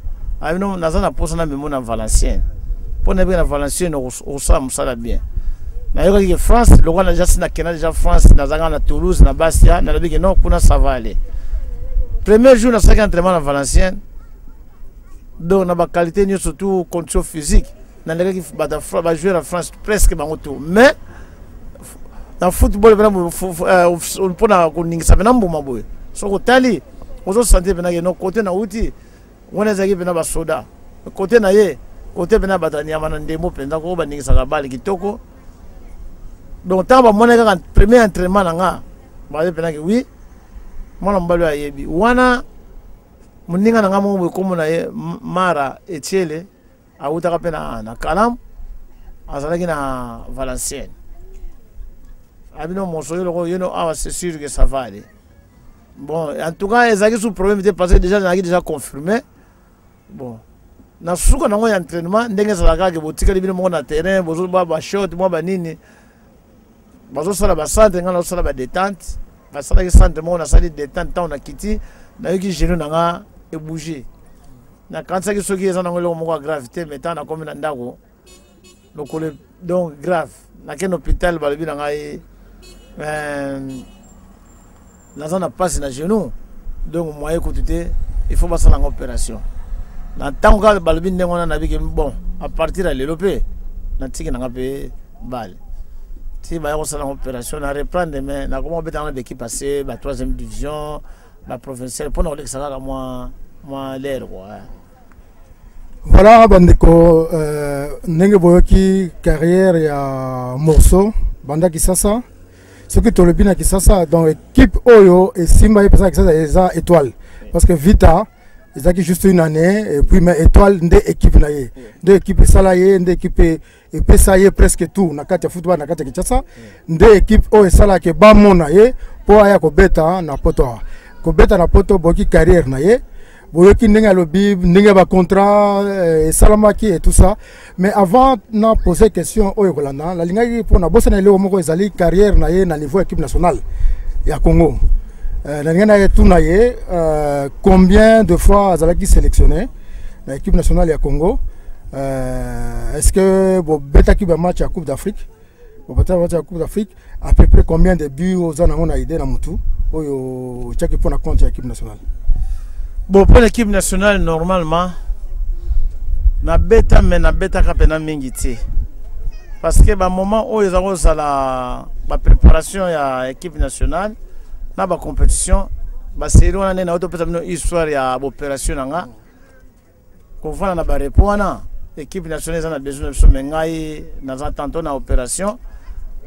ayebi naza na posa na memo na Valenciennes, mpo nayebiki na Valenciennes okosala mosala bien. Nayokaki ke France, lokola déjà si nakenda déjà France, nazalaka na Toulouse, na Bastia, nalobi ke non, kuna ça va aller. Premier jour nasalaki entraînement na Valenciennes, donc na baqualité nyonso, surtout condition physique, nalekaki bato bajoueur ya France presque bango tout. Mais na football mpena mpona koningisa mpena mbuma boye, soki otali ozosentir mpena ke no, kote nauti wana ezalaki mpena basoda. Kote na ye, kote mpenza bato ya nyama na ndembo mpenza koko baningisaka bale kitoko. Donc ntango bamonaki kaka premier entraînement na nga, baye mpenza ke oui, mwana mobali oyo ayebi. Wana moninga na nga moko boye kombo na ye Mara Etiele, awutaka mpe na, na Kalamu, azalaki na Valenciennes. Abino moso yo loko yo no awa c'est sûr que ça va aller. Bon, en tout cas ezalaki sous problème te parce que déjà nazalaki déjà confirmé. Bon, na suka nango ya entraînement ndenge ezalaka ke botikali bino moko na terrain, bozoba ba shot mwa banini, bazosala ba centre, ngai nazosala ba détente. Basalaki centre moko, nasali détente, ntango nakiti nayoki genou na nga ebouge. Nakanisaki soki eza nango eloko moko ya grave te, mais ntango nakomi na ndako lokolo donc grave, nakende hôpital, balobi na ngai naza na mpasi na genou, donc moyen kutu te, il faut basala yango opération. Na ntango kaka balobi ndenge wana, nabiki bon, à partir ya lelo mpe natiki nanga mpe bale ti baya kosala yango opération, na reprendre. Mais nakoma kobeta na baéquipe ase ba 3e division, ba provinciale, mpona kolekisa kaka mwa mwa l'air quoi. Voilà bandeko, ndenge boyoki carrière ya Morceau banda Kisasa. Soki tolobi na Kisasa, donc équipe oyo esimba ye mpenza na Kisasa eza Étoile, parce que Vita ezalaki juste une année et puis, mais Étoile nde équipe na ye, nde équipe esala ye, nde équipe epesa ye presque tout na kati ya football na kati ya Kinshasa, nde équipe oyo esalaka bamona ye mpo aya kobeta na poto. Awa kobeta na poto, boyoki carrière na ye, boyoki ndenge alobi, ndenge bacontrat esalamaki et tout ça. Mais avant na poser question oyo kolanda, nalingaki mpo nabosana eloko moko, ezali carrière na ye na niveau équipe nationale ya Congo. Nalingai na ye tuna ye combien de fois azalaki sélectionné na équipe nationale ya Congo. Est-ce que bobetaki bamatch ya Coupe d'Afrique? Bobetaki match ya Coupe d'Afrique, à peu près combien de buts oza nango na idée na mutu oyo otiaki mpona compte ya équipe nationale? Bon, pour l'équipe nationale, normalement nabeta, mais nabetaka mpena mingi te, parce que bamoment oyo eza kozala bapréparation ya équipe nationale na bacompétition, basérie wana, nde nayo topesa bino histoire ya baopération na nga, kovanda na barepo wana. Équipe nationale eza na besoin na biso, mais ngai naza tantôt na opération,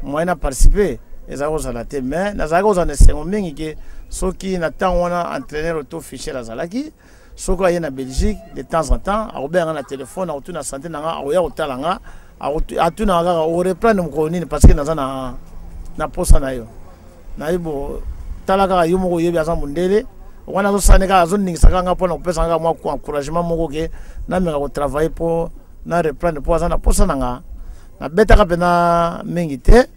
moyen na participer ezalaki kozala te. Mais nazalaki kozala na esengo mingi ke soki na ntango wana entraîneur Otto Fischer azalaki, soki aye na Belgique, de temps en temps akobenga nga na telefone, akotuna santé na nga, akoya kotala nga, atunaka kaka oreprendre mokolo nini, parce que naza na posa na yo. Nayebi bo tala kaka yo moko oyebi, aza mondele wana, azosala ne kaka, azoningisa kaka nga mpona kopesa nga mwa encouragement moko ke nameka kotravaille mpo na reprendre, mpo aza na posa na nga. Nabetaka mpena mingi te,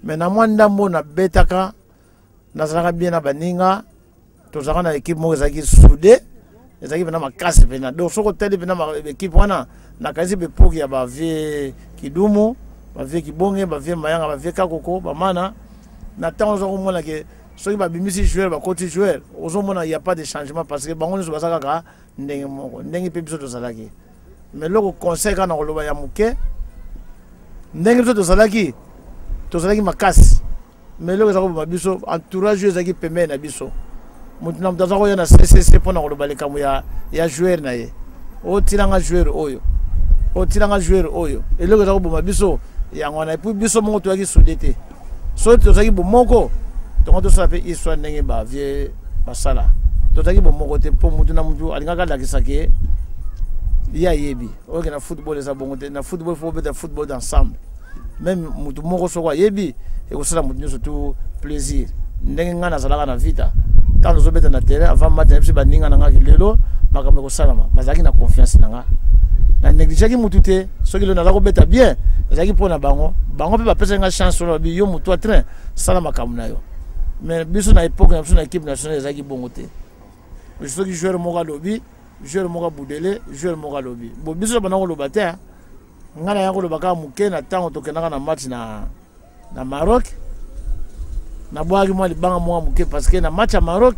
mais na mwa ndambo nabetaka, nazalaka bien na baninga. Tozalaka na équipe moko ezalaki soudé, ezalaki mpena makasi mpena. Donc soki otali mpena équipe wana, nakanisi bepoki ya bavie Kidumu, bavie Kibonge, bavie Mayanga, bavie Kakoko, bamana. Na ntango oza komona ke soki babimisi joueur, bakoti joueur, ozomona ya pas de changement, parce que bango nyonso baza kaka ndenge moko, ndenge mpe biso tozalaki. Mais eloko conseil kaka na koloba ya moke, ndenge biso tozalaki, tozalaki makasi, mais eloko eza koboma biso, entourage oyo ezalaki pembeni na biso. Moto na moto aza koya na ccc mpona koloba likambo ya joueur na ye, otilanga joueur oyo, otilanga joueur oyo. Eloko eza koboma biso yango wana. Et puis biso moko toyaki soudé te. Soki tozalaki bomoko, tongo tosala mpe histoire ndenge bavie basala. Tozalaki bomoko te, mpo mutu na mutu alingaka alakisa ke ye ayebi. Oyoke, na football eza bongo te. Na football, faut obeta football d'ensemble. Même mutu moko soko ayebi, ekosala mutu nyonso tout plaisir. Ndenge ngai nazalaka na Vita, ntango tozobeta na terrain, avant match na biso, baninga na ngai, lelo makambo ekosalama, bazalaki na confiance na nga. Na négligeaki mutu te. Soki lelo naza kobeta bien, ezalaki mpo na bango. Bango mpe bapesaki nga chance wana, babi yo motu ya train, sala makambo na yo. Mais biso na époque na biso na équipe nationale, ezalaki bongo te. Soki joueur moko alobi, joueur moko abudele, joueur moko alobi bo, biso banda koloba te. Ngai naya koloba kaka moke na ntango tokendaka na match na Maroc, nabwakaki mwa libanga mwa moke, parce que na match ya Maroc,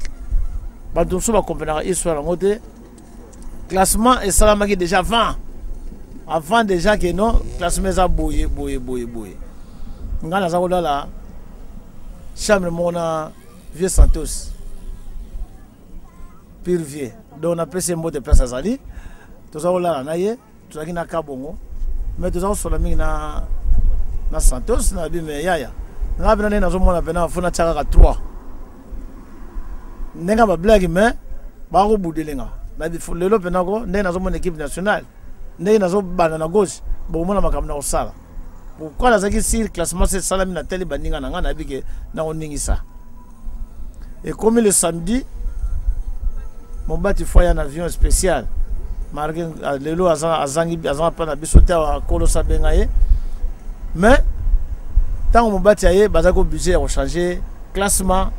bato mosusu bakomprenaka histoire yango te. Classement esalamaki déjà avant déjà ke non, classement eza boye boye boye boye. Ngai naza kolala chambre moko na vieux Santos, pur vieux. Donc napesi ye mbote place azali. Toza kolala na ye, tozalaki na Kabongo, mais toza kosola mingi na na Santos na bi mais yaya. Nga pena ndenge nazomona pena fo natia kaka 3. Ndenge ba blague mais bakobudele nga. Na bi lelo pena ko ndenge nazomona équipe nationale, ndenge nazobanda na gauche, bokomona makambo na kosala. Pourquoi nazalaki sur classement se esalami na tali baninga na nga nayebi ke nakoningisa. Ekomi le samedi, mobati foi ya na avion spécial malgré ah, lelo azangi azanga mpa na biso te awa kolosa abenga ye mais ntango mobati aye bazalaki oblige ya kochange classement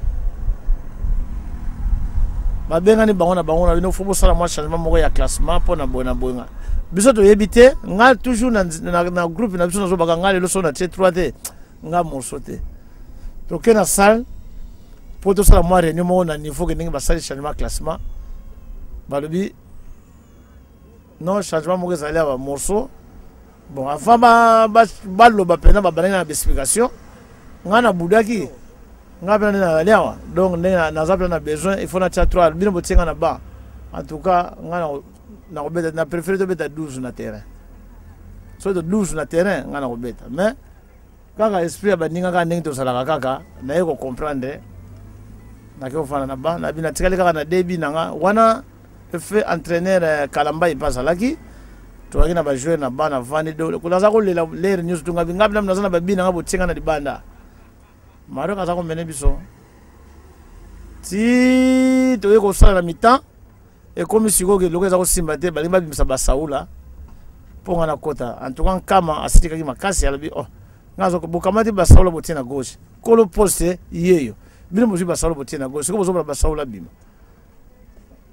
babengani bango na bango na bino fo bosala mwa changement moko ya classement mpo na boye na boye nga biso toyebi te nga toujours na, na, na groupe na biso nazobaka nga lelo so na tie 3 te nga morceau te toke na salle mpo tosala mwa réunion moko na niveau ke ndenge basali changement classement balobi non changement moko ezali ya bamorceau bon avant baloba mpenza babandaki na baexplication ngai nabudaki ngai mpena nde nazali awa donc ndenge naza mpena na besoin il faut natia 3 bino botie ngai na ba en tout cas ngai nakobeta na préféré tobeta 12 na terrain soki to 12 na terrain ngai nakobeta mais kaka esprit ya baninga kaka ndenge tozalaka kaka naye kocomprendre nake kofanda na ba nabi natikali kaka na debi na nga wana efe entraîneur eh, kalamba epe azalaki tozalaki na bajoueur na ba navandi naza kolela lere nyonso tungabi ngai bina naza na babi na nga botie nga na libanda maroc aza komene biso ti toye kosala na mitan ekomi sikoyo eloko eza kosimba te balingi babimisa basaula mpo nga nakota en tout cas nkama asilikaki makasi alobi oh nga azo bokamati basaula botie na gauche kolo poste yeyo bino bozwi basaula botie na gauche sikoyo bozomona basaula bima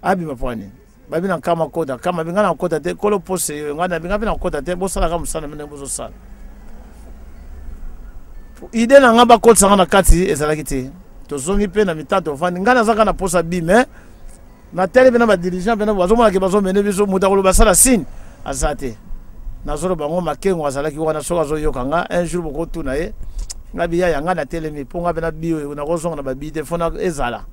abima mpo nini babi na nkama kota kama binga na kota te kolo poste yeyo nga na binga mpe na kota te bosalaka mosala ndenge bozosala ide na nga bakotisa nga na kati ezalaki te tozongi mpe na mitan tovandi ngai nazaka na posa bi mais natali mpena badirigeant mpena bazomona ke bazomene biso moto akoloba asala signe aza te nazoloba yango makengo azalaki wana soki azoyoka nga un jour bokotuna ye nga biyaya nga natelemi mpo nga mpena bi oyo nakozonga na babi te fona ezala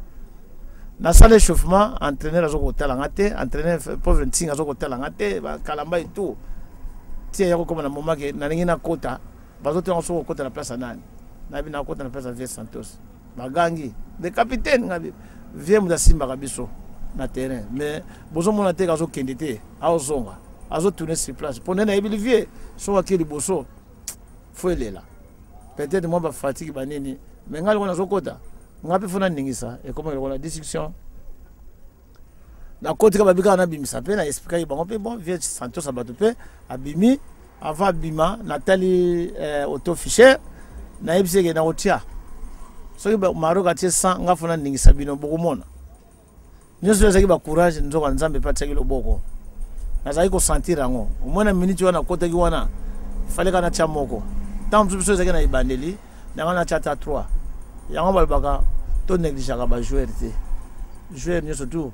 nasala échauffement entraîneur azo kotala nga te entraîneur pauvre ntinga azo kotala nga te bakalamba et tout ti aya kokoma na moment ke nalingi nakota bazotanga soki okota na place ya nani nayebi nakota na place ya vie santos bagangi le capitaine nga vie moto asimbaka biso na terrain mais bozomona te azokende te aozonga azotourne sur place mpo nde nayebili vie soki ake liboso fo elela peut-être mwa bafatigue banini mais ngai lokola nazokota ngai mpe fo naningisa ekomaki lokola discussion nakoti kaka babi kaka nabimisa mpe na explikaki bango mpe bon vie santos ya bato mpe abimi avant abima natali eh, auto ficher nayebisi eke nakotia soki maroc atie 100 nga fona ningisa bino bokomona nyonso ezalaki bacourage nzoka nzambe mpe atiaki loboko nazalaki kosentir yango omoi na minute wana nakotaki wana fale kaka natya moko ntango mosusu biso ezalaki na ebandeli yango natya ata 3 yango balobaka to négligeaka bajoueur te joueur nyonso tout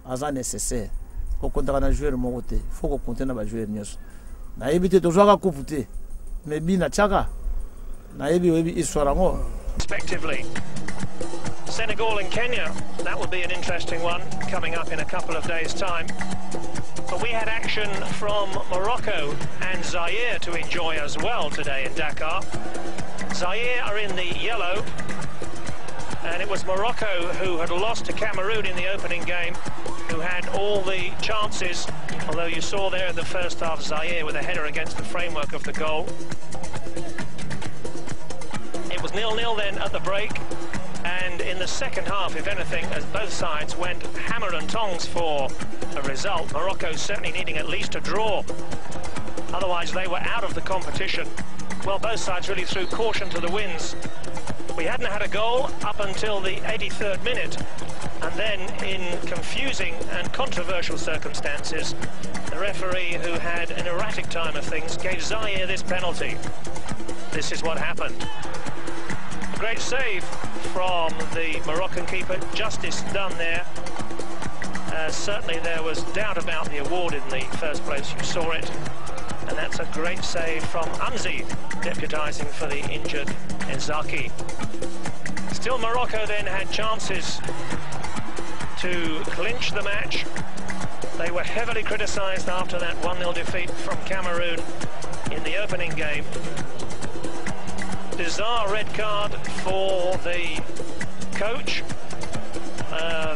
aza nécessaire kokontaka na joueur moko te faut kokonte na bajoueur nyonso nayebi te tozwaka coupe te mais bina tiaka nayebi oyebi histoire yango respectively. Senegal and Kenya, that will be an interesting one coming up in a couple of days' time. But we had action from Morocco and Zaire to enjoy as well today in Dakar. Zaire are in the yellow, and it was Morocco who had lost to Cameroon in the opening game, who had all the chances, although you saw there in the first half Zaire with a header against the framework of the goal. It was nil-nil then at the break, and in the second half, if anything, as both sides went hammer and tongs for a result, Morocco certainly needing at least a draw. Otherwise, they were out of the competition. Well, both sides really threw caution to the winds. We hadn't had a goal up until the 83rd minute, and then in confusing and controversial circumstances, the referee, who had an erratic time of things, gave Zaire this penalty. This is what happened. A great save from the Moroccan keeper, justice done there. Uh, certainly there was doubt about the award in the first place, you saw it. And that's a great save from Amzi, deputising for the injured Enzaki. Still Morocco then had chances to clinch the match. They were heavily criticised after that 1-0 defeat from Cameroon in the opening game. Bizarre red card for the coach,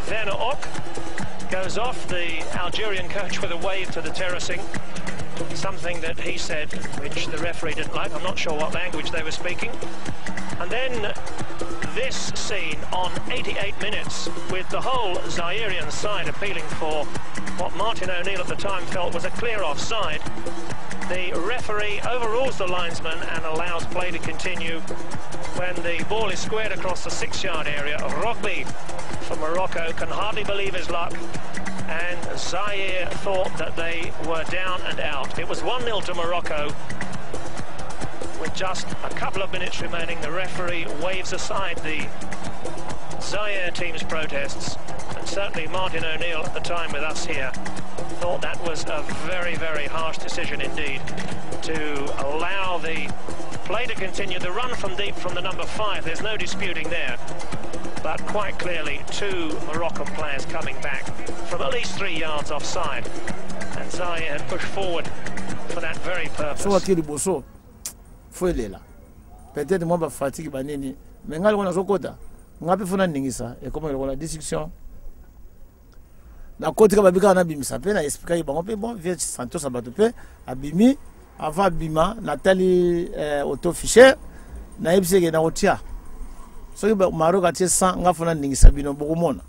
Werner Ock, goes off, the Algerian coach, with a wave to the terracing. Something that he said, which the referee didn't like. I'm not sure what language they were speaking. And then this scene on 88 minutes, with the whole Zairian side appealing for what Martin O'Neill at the time felt was a clear offside. The referee overrules the linesman and allows play to continue when the ball is squared across the 6-yard area. Rogbi from Morocco can hardly believe his luck, and Zaire thought that they were down and out. It was 1-0 to Morocco. With just a couple of minutes remaining, the referee waves aside the Zaire team's protests, and certainly Martin O'Neill at the time with us here thought that was a very, very harsh decision indeed to allow the play to continue. The run from deep from the number 5, there's no disputing there, but quite clearly 2 Moroccan players coming back from at least 3 yards offside, and Zaire had pushed forward for that very purpose. So what liboso fo elela peut-être moi ba fatigue banini mais ngai lokola nazokota ngai mpe fo naningisa ekoma lokola discussion nakotika babi kaka nabimisa mpe na explikaki bango mpe bon vie santos ya bato mpe abimi avant abima natali auto fichier nayebisi eke nakotia soki Maroc atie 100 ngai fo naningisa bino bokomona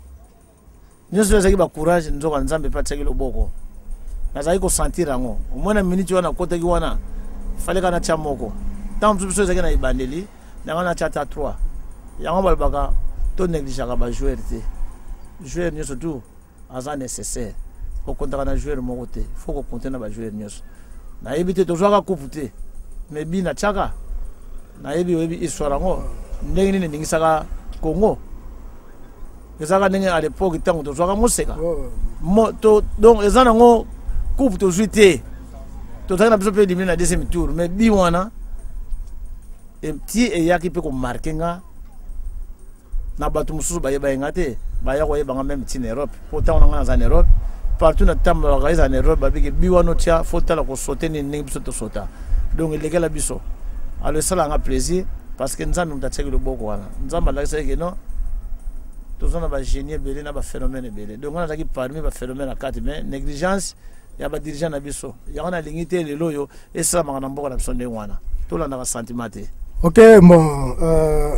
nyonso ezalaki bacourage nzoka nzambe mpe atiaki loboko nazalaki kosentir yango omoi na minute wana nakotaki wana fale kaka natia moko ntango mosusu biso ezalaki na ebandeli yango natia ata 3 yango balobaka to négligeaka bajoueur te joueur nyonso tout aza nécessaire kokontaka na joueur moko te faut kokonte na bajoueur nyonso nayebi te tozwaka coupe te mais bi natiaka nayebi oyebi histoire yango ndenge nini eningisaka Congo ezalaka ndenge à l'époque ntango tozwaka moseka donc eza nango coupe tozwi te tozalaki na biso mpe éliminé na deuxième tour mais bi wana ti eyaki mpe komarke nga na bato mosusu bayeba ye nga te baya koyeba nga meme ntina Europe po ntango na nga naza na Europe partout natambolaka eza na Europe babiki bi wana otya fo tala kosote nini ndenge biso tosota donc elekela biso alors esalaka nga plaisir parce que nzambe moto atiaki loboko wana nzambe alakisaki ke non toza na bagénie ebele na baphénomène ebele donc nga nazalaki parmi baphénomène na kati mais négligence ya badirigeant na biso yango nalingi te lelo oyo esalamaka na mboka na biso ndenge wana tolandaka sentiment te. Ok, bon,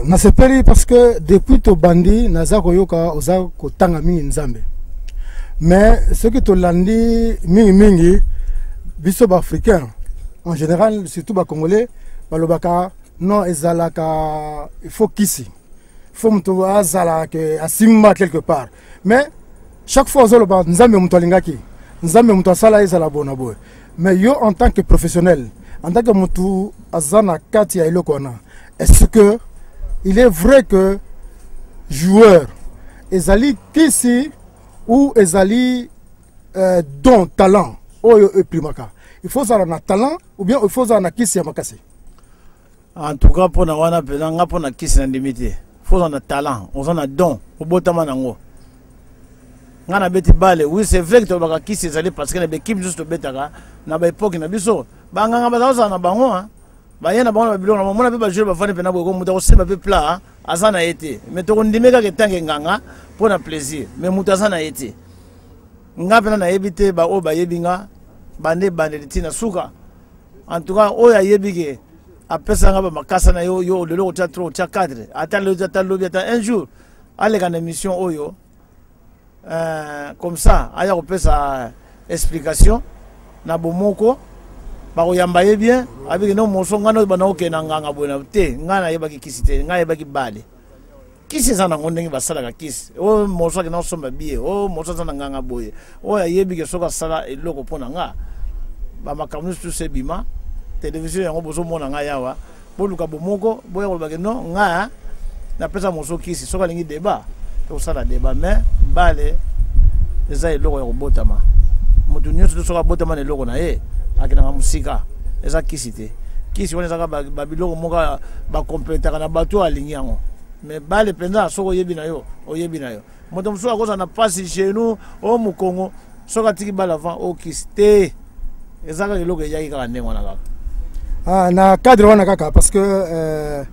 nasepeli parce que depuis tobandi naza koyoka oza kotanga mingi nzambe mais soki tolandi mingimingi biso baafricain en général surtout bacongolais balobaka non ezalaka il faut kisi faut moto azala ke asimba quelque part mais chaque fois ozoloba nzambe moto alingaki nzambe moto asala ezala bona boye mais yo en tant que professionnel en tant que moto aza na kati ya eloko wana est-ce que il est vrai que joueur ezali kisi ou ezali don talent oyo eprimaka il faut ozala na talent ou bien il faut ozala na kisi ya makasi? En tout cas mpona wana mpenza nga mpona kisi na ndimi te faut ozala na talent oza na don obotama nango nga nabeti bale oui c'est vrai que tolobaka kisi ezali parce que na baekipe nyonso tobetaka na baepoke na biso banganga baza kozala na bango baye na bango na babiloko na bango mona mpe bajoueur bafandi mpena boye ko moto akosimba mpe plat aza na ye te mais tokondime kaka etange nganga mpo na plaisir mais moto aza na ye te nga mpena nayebi te baoyo bayebi nga bande ebandeli ntina suka en tout cas oyo ayebi ke apesa nga bamakasa na yo yo lelo kotia 3 kotia 4 ata lelo ata lobi ata un jour aleka na émission oyo comme ça aya kopesa explication na bomoko bakoyamba ye bien abiki no moso ngai no bana okende na nganga boye na te ngai nayebaki kisi te ngai nayebaki bale kisi eza nango ndenge basalaka kisi oyo moso akenda kosomba bie oyo moso aza na nganga boye oyo ayebi ke soki asala eloko mpo na nga bamakambo nyonso tuso ebima televizio yango bozomona ngai awa boluka bomoko boya kolobake non ngai napesa moso kisi soki alingi débat tokosala débat mais bale eza eloko ya kobotama moto nyonso to soki abotama na eloko na ye akendaka mosika eza kisi te kisi wana ezaka babiloko moko bakompletaka na bato oyo alingi yango mais bale mpenza soki oyebi na yo oyebi na yo moto mosusu akozala na mpasi genou o mokongo Soki atiki balle avant okisi te, eza kaka eloko eyaki kaka ndenge wana kaka. Ah, na cadre wana kaka parce que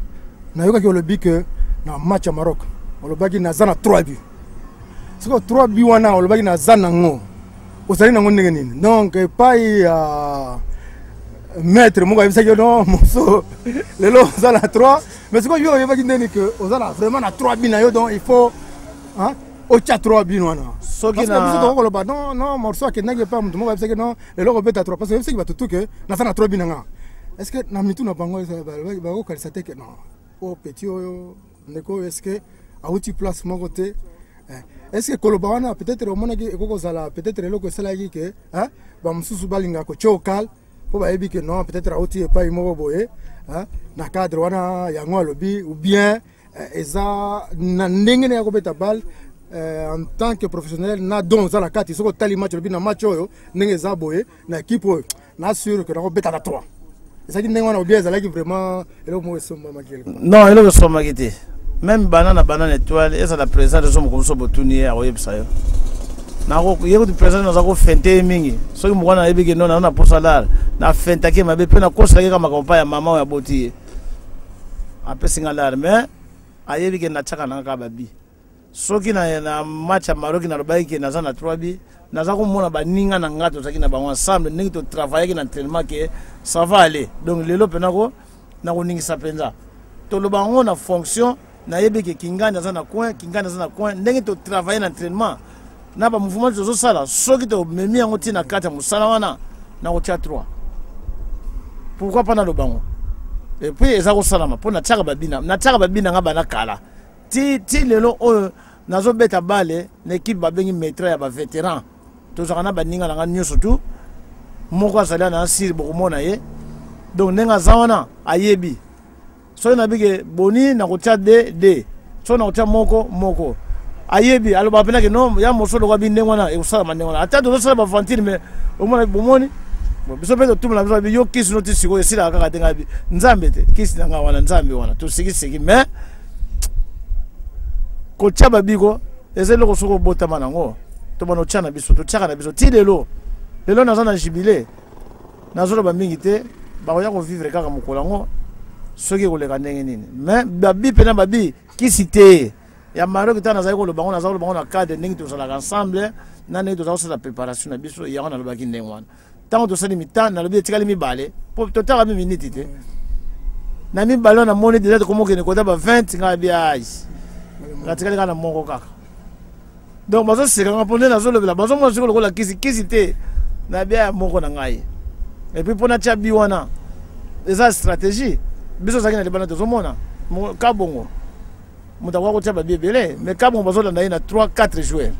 nayokaki olobi que na match ya Maroc olobaki naza na 3 buts. Sikoyo 3 buts wana olobaki naza nango, ozali nango ndenge nini? Donc epai ya maître moko ayebisaki yo non moso lelo oza na 3, mais sikoyo yo oyebaki ndeni que oza na vraiment na 3 buts na yo, donc il faut, hein, otya 3 buts wana. Soki Parce que biso tokokoloba non non, morceau akendaki epai moto moko ayebisaki non lelo kobeta 3, parce que oyebisaki bato tu ke naza na 3 buts na nga. Est ce que na mitu na bango bakokanisa te ke non, o petit oyo, ndeko oyo, est ce que awuti place moko te? Est ce que koloba wana peut-être omonaki ekoki kozala peut-être eloko esalaki ke, hein, bamosusu balingaka kotia okal mpo bayebi ke non, peut-être awuti epai moko boye, hein, na cadre wana yango alobi, ou bien eza na ndenge na ya kobeta balle en tant que professionnel na don oza na kati, soki otali match olobi na match oyo ndenge eza boye na équipe oyo na sûr que nakobeta na 3, ezalaki ndenge wana ou bien ezalaki vraiment eloko moko esombamaki quelque part? Non, eloko esombaki te. Même banana banana étoile ezala président rezo moko mosusu, botuni ye, akoyebisa yo. Ye kutu président naza kofente ye mingi. Soki moko wana nayebi ke no naza na posa lar, nafentaki ye mabe mpe nakoselaki kaka makambo pa ya mama oyo aboti ye, apesi nga lar, mais ayebi ke natiaka nanga kaka babi. Soki na match ya Maroc nalobaki ke naza na 3 bi, naza komona baninga na nga tozalaki na bango ensemble, ndenge totravaillaki na entraînement ke ça va aller. Donc lelo mpena ko nakoningisa mpenza, toloba yango na fonction nayebi ke Kingani aza na coin, Kingani aza na coin, ndenge totravaille na entraînement na bamouvement tozosala, soki tomemi yango ntina kati ya mosala wana, nakotia 3. Pourquoi pas naloba yango? Et puis eza kosalama mpo natiaka babina, natiaka babina nga bana kala ti ti lelo oyo nazobeta bale na équipe babengi maître ya bavétéran. Tozalaka na baninga na nga nyonso tu, moko azali na asire, bokomona ye. Donc ndenge aza wana ayebi soki nabike boni nakotia d d, soki nakotia moko moko ayebi, alobaka mpena ke non, ya moso lokola bi ndenge wana ekosalama ndenge wana, ata tozosala bavantile. Mais omona bomoni biso mpe totumela biso babi yo kisi no ti sikoyo esilaka kaka te. Ngai bi nzambe te, kisi na ngai wana nzambe wana tosikisiki. Mais kotia babiko eza eloko soki obotama nango, tobanda otya na biso, totyaka na biso ti lelo. Lelo naza na jubile, nazoloba mingi te, bakoya kovivre kaka mokolo yango soki ekoleka ndenge nini. Mais babi mpena babi kisi te ya Maroc, ntango nazali koloba yango, nazali koloba yango na cadre ndenge tozalaka ensemble na ndenge tozali kosala préparation na biso. Yango nalobaki ndenge wana ntango tosali mitan, nalobi etikali mibale po totaka mi miniti te na mibale wana, namoni deja tokomokende kota ba 20, ngai bi ai natikali kaka na moko kaka. Donc bazoseka nga mpo nde nazolobela, bazomona sikoyo lokola kisi kisi te na bia ya moko na ngai. Et puis mpo natya bi wana eza stratégie. Biso ozalaki na libanda, tozomona Kabongo, moto akoka kotia babi ebele, mais Kabongo bazolanda ye na 3 4 joueurs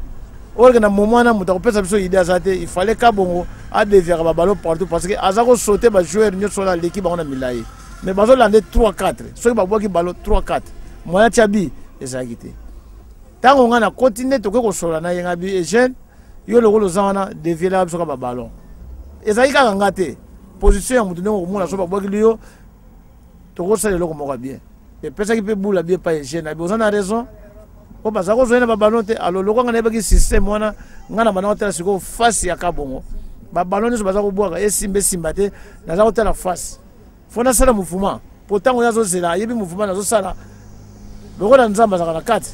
oyo ke na moment wana moto akopesa biso idée aza te. Il fallait Kabongo adeviaka baballon partout parce que aza kosaute bajoueur nyonso wana, aleki bango na milai, mais bazolanda ye 3 4. Soki babwaki ballon 3 4, moyen atia bi ezalaki te. Ntango ngai nakoti nde tokoki kosolola na ye, ngai bi Eugène, yo lokola oza wana, devielaka biso kaka baballon. Ezalaki kaka nga te, position ya moto ndenge okomona so babwakili yo, tokosala eloko moko ya bien. Epesaki mpe bula bien pa Eugène, abi oza na raison mpo baza kozwa ye na baballon te. Alo lokola ngai nayebaki système wana, ngai na banda kotala sikoyo face ya Kabongo, baballon nyonso baza kobwaka esimba esimba te, naza kotala face fo nasala mouvement mpo ntango ye azozela ayebi mouvement nazosala. Lokola Nzambe azalaka na kati,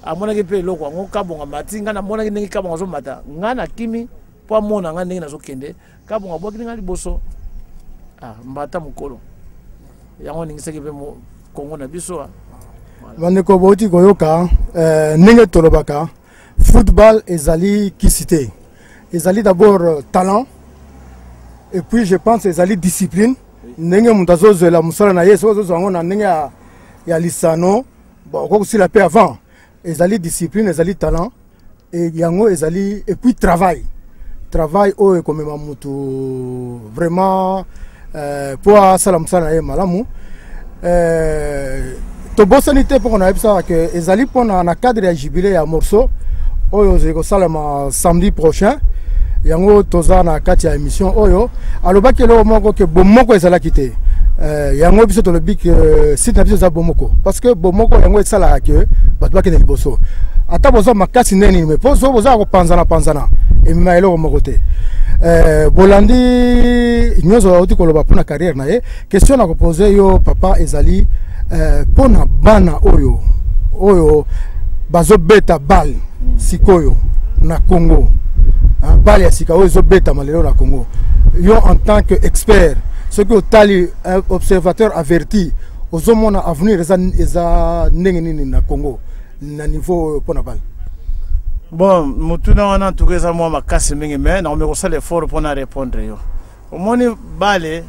amonaki mpe eloko yango. Kabongo amati, ngai namonaki ndenge Kabongo azomata, ngai nakimi mpo amona ngai ndenge nazokende. Kabongo abwakili ngai liboso, ah, mbata mokolo yango aningisaki mpe Kongo na biso. Bandeko bauti koyoka ndenge tolobaka, football ezali kisi te, ezali d'abord talent et puis je pense ezali discipline. Ndenge moto azozwela mosala na ye, soki ozozwa yango na ndenge ya lisano, bon, okoki kosila mpe avant. Ezali discipline, ezali talent et yango ezali et puis travail, travail oyo ekomema motu vraiment mpo asala mosala na ye malamu. Tobosani te mpo nayebisaka ke ezali mpona na cadre ya jubilé ya morceau oyo ozali kosalema samedi prochain. Yango toza na kati ya émission oyo. Alobaki eloko moko ke bomoko ezalaki te. Yango biso tolobi ke site na biso eza bomoko, parce que bomoko yango esalaka ke bato bakende liboso. Ata boza makasi ndenge nini, mais po so boza kopanzana panzana, Emema eloko moko te. Euh, bolandi nyonso auti koloba mpo na carrière na ye. Question na kopose yo papa ezali euh, mpo na bana oyo oyo bazobeta balle sikoyo na Congo. Hein, balle ya sika oyo ezobetama lelo na Congo. Yo en tant que expert, soki otali observateur averti, ozomona avenir eza, eza ndenge nini na Congo na niveau oyo mpo na balle? Bon, motuna wana en tout cas eza mwa makasi mingi, mais nakomi kosala effort mpo na répondre yo. Omoni, balle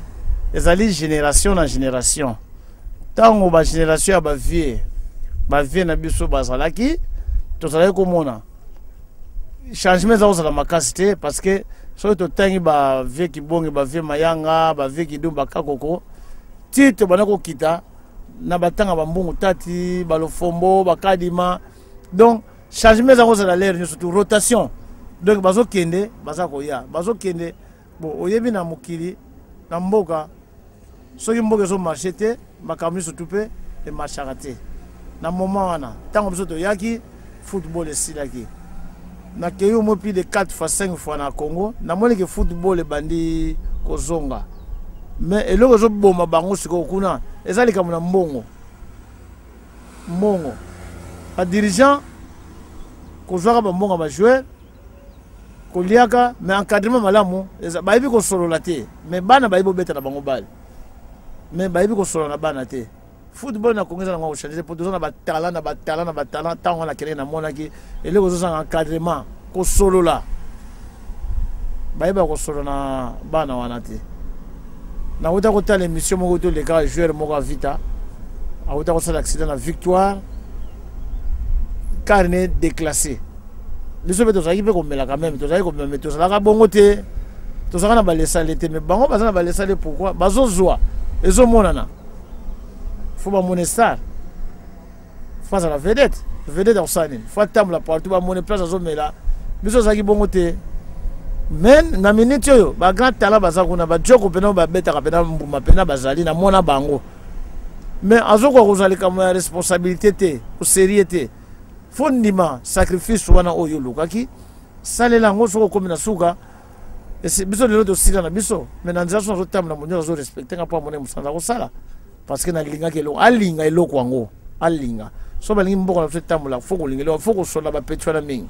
ezali génération na génération. Ntango bagénération ya bavieux, bavieux na biso bazalaki, tozalaki komona changement eza kozala makasi te, parce que soki totangi bavieux Kibonge, bavieux Mayanga, bavieux Kidum, bakakoko, ti tobanda kokita na batanga bambungu tati, balofombo, bakadima. Donc changement eza kozala lere nyonso, tu rotation. Donc bazokende, baza koya, bazokende. Bon, oyebi na mokili, na mboka, soki mboka ezomarche te, makambo nyonso tu mpe emarchaka te. Na moment wana, ntango biso toyaki, football esilaki. Nakei au moins plus de 4 fois, 5 fois na Congo, namoni ke football ebandi kozonga, mais eloko ezoboma bango sikoyo kuna eza likambo na mbongo. Mbongo, badirigeant kozwaka bambongo ya bajoueur, koliaka, mais encadrement malamu bayebi kosolola te. Mais bana bayebi kobeta na bango balle, mais bayebi kosolola na bana te. Football na Congo eza nango kochange, po toza na batalent, na batalent, na batalent. Ntango wana nakendeki, namonaki eloko ezozanga encadrement, kosolola. Bayeba kosolola na bana wana te. Nauta kotala émission moko toleka, joueur moko ya Vita auta kosala accident na Victoire, carnet déclassé. Biso mpe tozalaki mpe komela quand même, tozalaki komela, mais tozalaka bongo te, tozalaka na balesale te. Mais bango baza na balesale. Pourquoi bazozwa? Ezomonana, fo bamone star, fo azala vedette. Vedette akosala nini? Fo atambola partout, bamone place azomela. Biso ozalaki bongo te. Mais na minute oyo, bagrand talent baza kuna, bajoko mpena babetaka mpena mbuma mpena bazali, namona bango. Mais azokoka kozwa likambo ya responsabilité te, koserie te. Fo ndima sacrifice wana oyo olukaki, salela yango. Soki okomi na suka, biso lelo tosila na biso, mais na nzela so nazotambola, moto nyonso azorespecte nga mpo amone mosala kosala, parce que nalingaki eloko, alinga eloko yango, alinga. So balingi mboka na biso etambola, fo kolinga eloko, fo kosola bapeti wana mingi.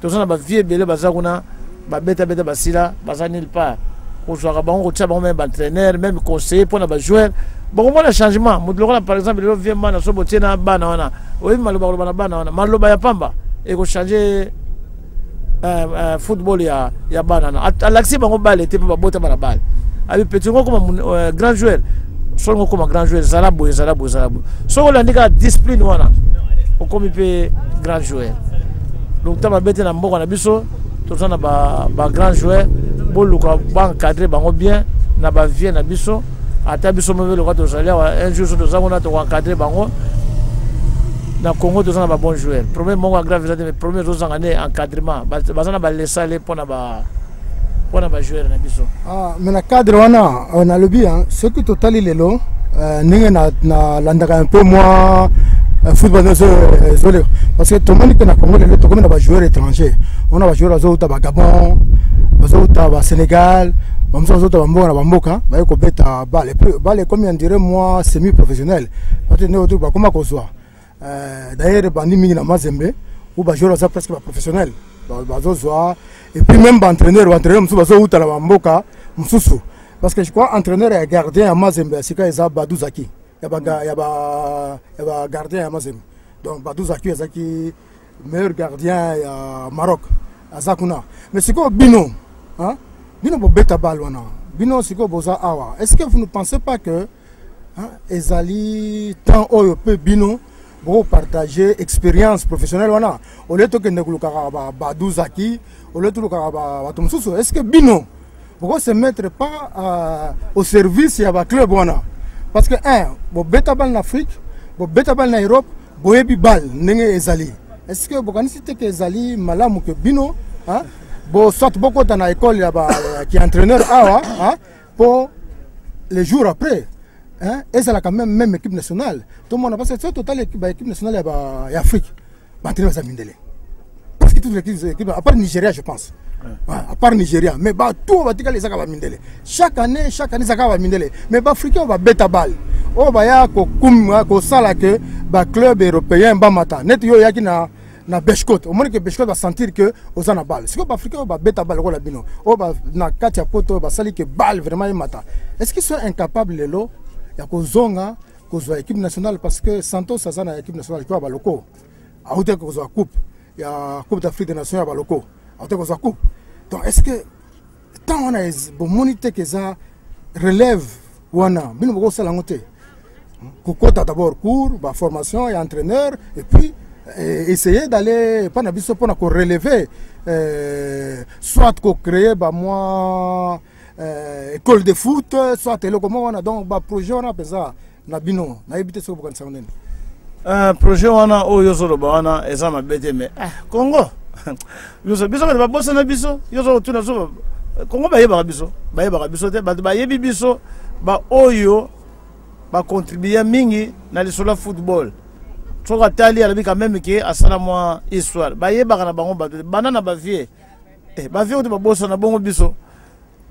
Toza na bavie ebele baza kuna, babetabeta, basila, baza nulle part. Kozwaka bango, kotia bango meme baentraîneur, même conseiller mpo na bajoueur, bakomona changement. Moto lokola par exemple lelo vie mana, so botie na bana wana, oyebi maloba koloba na bana wana, maloba ya pamba ekochange football ya bana wana. Alakisi bango balle te mpo babotama na balle. Abi petit ngo koma grand joueur, soki ngo koma grand joueur, zala boye, zala boye, zala boye. Soki olandi kaka discipline wana, okomi mpe grand joueur. Donc ta mabe te na mboka na biso, toza na ba grand joueur. Boluka baencadre bango bien na bavie na biso. Ata biso moko loka tozali awa, un jour so toza kuna, tokoencadre bango. Na Congo toza na babon joueur, problème moko ya grave eza te, mais problème ezozanga nde encadrement. Baza na balesale mpona bajoueur na biso. Ah, mais na cadre wana nalobi, soki totali lelo ndenge nalandaka un peu moi football nyonso ezoleka, parce que tomoni mpe na Congo lelo tokomi na bajoueur étranger. Ona bajoueur bazouta bagabon, bazouta basénégal, bamosusu bazouta bamboka na bamboka, baye kobeta balle. Balle ekomi on dirait moi semi professionnel, parce que ndenge bakoma kozwa, d'ailleurs bandi mingi na Mazembe ou bajoueur baza presque baprofessionnel bazozwa. Et puis même baentraîneur mosusu bazouta na bamboka mosusu, parce que je crois entraîneur ya gardien ya Mazembe ya sika eza Badou Zaki, ya bagardien ya Mazembe. Donc Badou Zaki azalaki meilleur gardien ya Maroc, aza kuna. Mais sikoyo bino, hein? Bino bobeta balle wana, bino sikoyo boza awa, est ce que vous ne pensez pas que, hein, ezali temps oyo mpe bino bopartage expérience professionnelle wana, au lieu tokende kolukaka Badou Zaki, au lieu tolukaka bato mosusu? Est ce que bino boko se mettre pas au service ya baclub wana? Parce que un, bobeta balle na Afrique, bobeta balle na Europe, boyebi balle ndenge ezali. Est ce que bokanisi te ke ezali malamu ke bino, hein, bo soit bokota na école ya ba ki entraîneur awa, hein, po les jours après, hein, ezalaka même équipe nationale tomona? Parce que so totali baéquipe nationale ya Afrique, baentraîneur baza mindele, parce que toutes les équipes à part Nigeria, je pense. À part Nigeria, mais bato oyo batikali ezaka bamindele. Chaque année, chaque année ezaka bamindele, mais baafricain oyo babeta balle, oyo baya kokuma kosala ke baclub européen bamata neti yo oyaki na Beerschot, omoni ke Beerschot basentir ke oza na balle. Sikoyo baafricain oyo babeta balle lokola bino, oyo na kati ya poto, oyo basali ke balle vraiment emata, est ce qu'ils sont incapables lelo ya kozonga kozwa équipe nationale? Parce que Santos aza na équipe nationale ya baloko, auti kozwa coupe ya Coupe d'Afrique des Nations ya baloko, auti kozwa coupe. Donc est ce que ntango wana bomoni te ke eza relève wana bino bokosala yango te, kokota d'abord cours, baformation ya entraîneur, et puis essayer d'aller epa na biso mpona korelever, soit kocréer bamwa école de foot, soit eloko moko wana? Donc baprojet wana mpenza na bino, nayebi te soki bokanisa nini. Projet wana oyo ozoloba wana eza mabe te, mais Congo biso, biso bato babosana biso. Yo ozo kotuna so Congo bayebaka biso, bayebaka biso te. Bato bayebi biso, baoyo bacontribue mingi na lisolo ya football, soki atali alobi quand même ke asala mwa histoire, bayebaka na bango bato banda na bavieux, bavieux oyo babosana bongo. Biso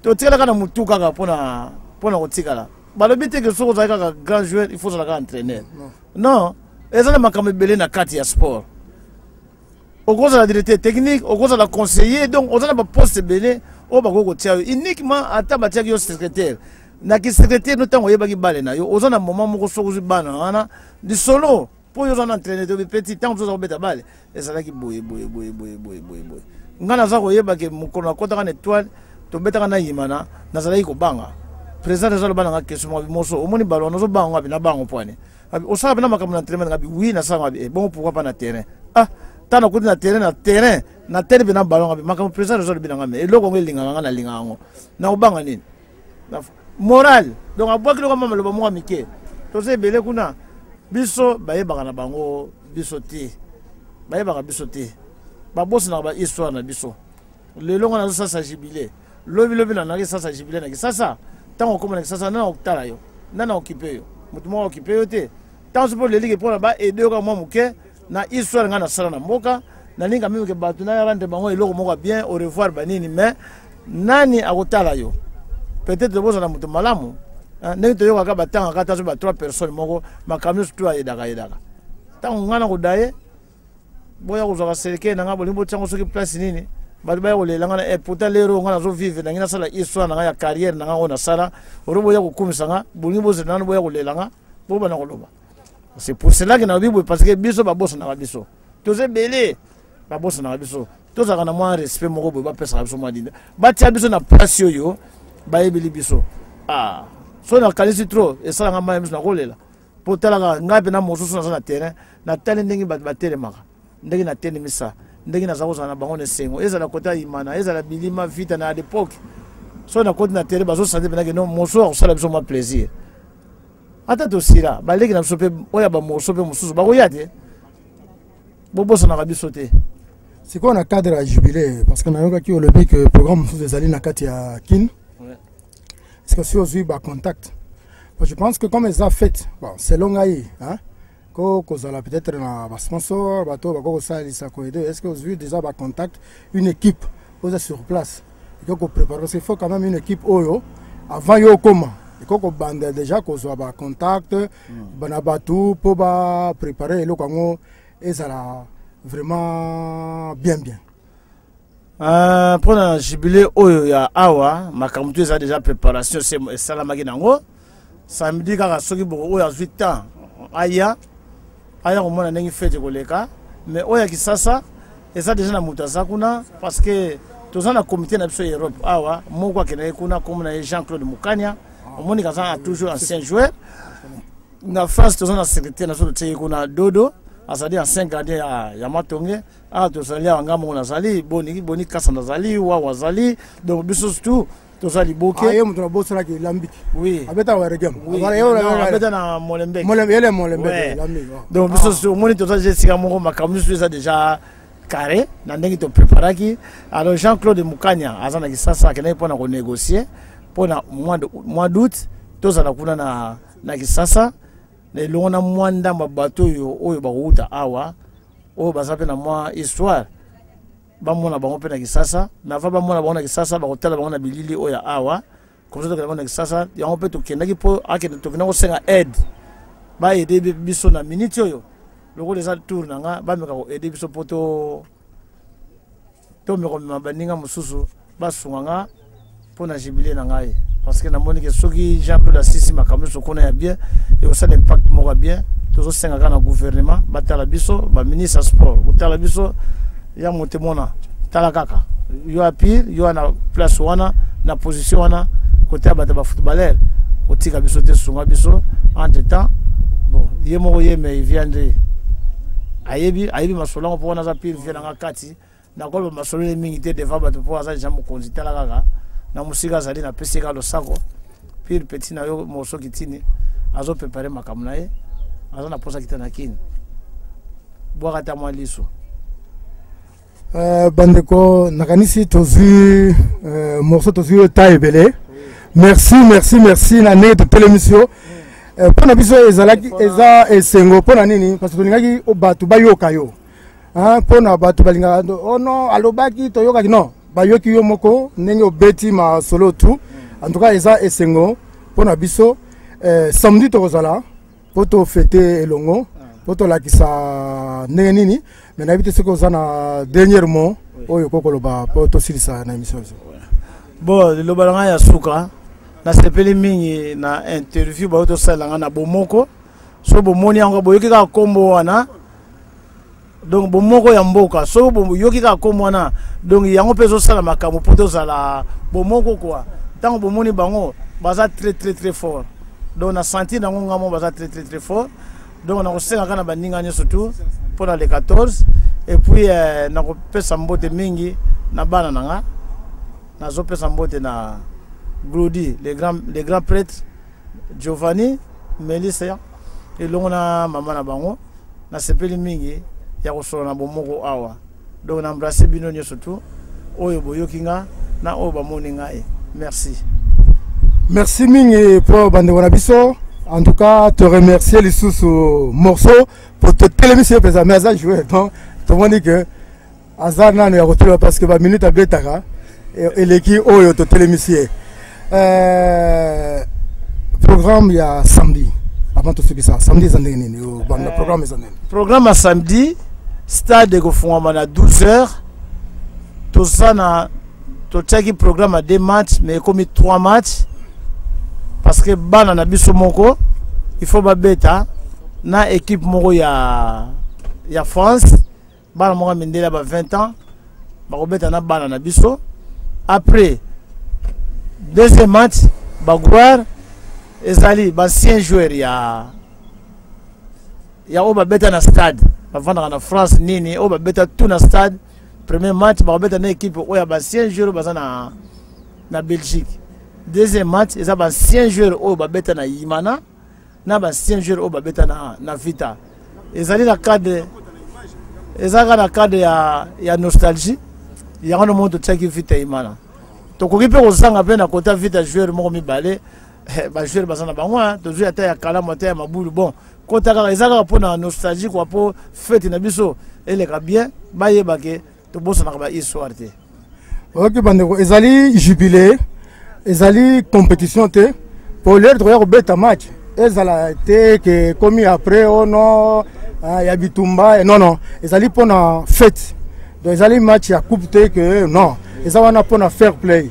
totikalaka na motu kaka mpona kotikala. Balobi te ke soki ozali kaka grand joueur, il faut ozala kaka entraîneur. Non, eza na makambo ebele na kati ya sport. Okozala directeur technique, okozala conseiller, donc oza na baposte ebele oyo bakoki kotia yo. Uniquement ata batiaki yo secrétaire, na kisecrétaire no, ntango oyebaki bale na yo, oza na moment moko soki ozwi bana wana lisolo mpo yo oza na entraîneur te, petit, ntango mosusu oza kobeta bale, ezalaki boye boye boye boye boye boye boye. Ngai naza koyeba ke mokolo nakɔtaka na Étoile, tobetaka na Yimana, nazalaki kobanga. Président eza loba nanga question moko moso: omoni ballon, nazobanga ngo abi nabango pwani osala mpena makambo na entraînement? Ngabi oui, nasala. Ngabi bongo pourquoi pas na terrain? Ah, ntango nakoti na terrain, na terrain na tele mpe na ballon, ngabi makambo président eza lobi nanga, mais eloko yango elingaka nga, nalingaka yango, nakobanga nini? Moral. Donc abwaki loko mwa maloba moko ya mike. Toza ebele kuna, biso bayebaka na bango biso te, bayebaka biso te, babosanaka bahistoire na biso. Lelo nga nazosasa jubilé, lobi lobi na naki sasa jubilé na Kisasa. Ntango okóma na Kisasa, nana okotala yo, nana okipe yo, motu moko okipe yo te. Ntango so mpo leliki mpona baaider yo kaka mwa moke na histoire ngai nasala na mboka, nalinga meme ke bato na rendre bango eloko moko ya bien, au revoir banini, mais nani akotala yo? Peut-être bozala moto malamu ndenge toyokaka, batangaka ata so ba trois personnes moko, makambo nyonso to ayedaka ayedaka. Ntango ngai na kodaye boya kozwaka cercueil na ngai, bolingi botiango soki place nini, bato baya kolela ngai na pourtant lero ngai nazovivre, nangi nasala histoire na ngai ya carrière na ngai oyo nasala oro, boya kokumisa nga, bolingi bozela nano, boya kolela nga, bobana koloba. C'est pour cela que nalobi boye, parce que biso babosanaka biso, toza ebele, babosanaka biso. Tozalaka na mwa respect moko boye, bapesaka biso mwa dinde, batia biso na place oyo bayebeli biso. Ah, so nakanisi trop, esalanga mai miso, nakolela. Mpo talaka ngai mpe na mosusu naza na terrain, natali ndenge bato batelemaka, ndenge natelemisa, ndenge naza kozala na bango na esengo, ezala kota ya Imana, ezala Bilima, Vita na l'époque. So nakoti na terrain, bazosante mpenake no mosusu akosala biso mwa plaisir. Ata tosila, baleki na biso mpe oyo ya bamoso mpe mosusu bakoya te, bobosanaka biso te. Sikoyo na cadre ya jubilé, parce que nayokaki olobi ke programme mosusu ezali na kati ya Kine, est ce que si ozwi bacontact? Je pense que comme eza fête, bon, selon ngai, hein, ko kozala peut-être na basponsor, bato oyo bako kosalisa, koaider, est ce que ozwi déjà bacontact, une équipe oza sur place ekoki kopréparer? Parce qu'il faut quand même une équipe oyo avant yo okoma ekoki kobanda déjà kozwa bacontact na bato mpo bapréparer eloko yango ezala vraiment bien bien. Mpona jubilé oyo ya awa, makambo to eza déjà préparation se esalamaki nango samedi kaka. Soki boko oyo azwi temps, aya komona ndenge fête koleka. Mais oyo ya Kisasa eza déjà na moto aza kuna, parce que toza na comité na biso ya Europe awa. Moko akendaki kuna, kombo na ye Jean Claude Mukania, omoni kaza toujours ancien joueur na France. Toza na secrétaire na biso, totieki kuna Dodo, azali ancien gardien ya Matonge. Awa tozali awa, nga moko nazali, boni boni kasa nazali, wawa azali, donc biso surtout toza liboke. Ye moto nabosanaki, Lambiki. Oui. Abeta Waregem. Abeta na Molenbeek. Yele Molenbeek. Donc biso surtout omoni toza déjà esika moko, makambo nyonso eza déjà carré na ndenge topréparaki. Alors Jean Claude Mukanya aza na Kisasa, akendaki mpona konégocier mpona mois d'août tozala kuna na Kisasa na elongo na mwa ndambo ya bato oyo bakouta awa, oyo baza mpe na mwa histoire. Bamona bango mpe na Kisasa, mais avant bamona bango na Kisasa, bakotala bango na bilili oyo ya awa. Comme ça tokenda bango na Kisasa, yango mpe tokendaki mpo akende, tokenda kosenga aide, baede biso na minute oyo lokola eza tour na nga, bameka koede biso mpo to tomeka komema baninga mosusu basunga nga mpo na jubile na ngai, parce que namoni ke soki Jean Claude asisi makambo nyonso kuna ya bien, ekosala impact moko ya bien. Tozosenga kaka na gouvernement batala biso, baministre ya sport kotala biso ya motemona, tala kaka yo ya pire, yo na place wana, na position wana, kote ya bato ya bafootballeur, kotika biso te, sunga biso. Entre temps, bon, ye moko ye me viendre ayebi masolo yango, mpo wana aza pire vie na nga kati. Nakoloba masolo ye mingi te devant bato mpo aza deja mokonzi. Tala kaka na mosika azali, napesi ye kaka losako. Pire petit na yo morceau kitini azoprepare makambo na ye, aza na mposa kita na kini, bwaka ata mwa liso. Bandeko, nakanisi tozwi morceau, tozwi ta ebele. Merci, merci, merci na ndenge totelemisi yo. Mpo na biso ezalaki, eza esengo. Mpo na nini? Parce que tolingaki bato bayoka yo, mpo na bato balingaka, oh non, alobaki, toyokaki, non, bayoki yo moko ndenge obeti masolo tout. En tout cas eza esengo mpo na biso. Samedi tokozala mpo tofete elongo, mpo tolakisa ndenge nini. Mais nayebi te soki oza na dernier mot oyo okoki koloba mpo tosilisa na émission biso. Bon, liloba na ngai ya suka, nasepeli mingi na interview bayo tosalela ngai na bomoko. So bomoni yango, boyoki kaka nkombo wana, donc bomoko ya mboka. Soki boyoki kaka nkombo wana, donc yango mpe ezosala makambo mpo tozala bomoko kua. Ntango bomoni bango baza très très très fort, donc na sentir nango ngambo baza très très très fort. Donc nakosenga kaka na baninga nyonso tout mpona le 14. Et puis nakopesa mbote mingi na bana na nga, nazopesa mbote na Glody, le grand prêtre Giovanni, Melissa elongo na mama na bango. Nasepeli mingi ya kosolola na bomoko awa. Donc na embrasse bino nyonso tout oyo boyoki nga na oyo bamoni ngai. Merci. Merci mingi mpo bandeko na biso. En tout cas te remercier lisusu morceau po totelemisi ye mpenza, mais aza joueur, donc tomoni ke aza nano ya kotelema, parce que baminute abetaka eleki oyo totelemisi ye. Programme ya samedi, avant tosukisa, samedi eza ndenge nini? Obanda programme eza ndenge? Programme ya samedi, stade ekofungwama na 12 heures. Toza na, totiaki programme ya 2 matchs, mais ekomi 3 matchs, parce que bana na biso moko il faut babeta na équipe moko ya France, bana moko ya mindele ya ba 20 ans bakobeta na bana na biso. Après deuxième match, bagloire ezali baancien joueur ya oyo babeta na stade, bavandaka na France nini, oyo babeta tout na stade. Premier match bakobeta na équipe oyo ya baancien joueur oyo baza na Belgique. Deuxième match eza baancien joueur oyo babeta na Imana na baancien joueur oyo babeta na Vita. Ezali na cadre, eza kaka na cadre ya nostalgie yango no moko totiaki Vita Imana. Tokoki mpe kozanga mpe na kota Vita joueur moko mibale, bajoueur baza na bango, tozwi ata ya kalamu, ata ya mabulu. Bon, kota kaka, eza kaka mpona nostalgie kua, mpo fete na biso eleka bien, bayeba ke tobosanaka ba histoire te. Ok bandeko, ezali jubilé, ezali compétition te. Po lere tokoya kobeta match ezala te ke ekomi après, oh non, ya bitumba, non non, ezali mpona fete. Donc ezali match ya coupe te ke non, eza wana mpona fair play.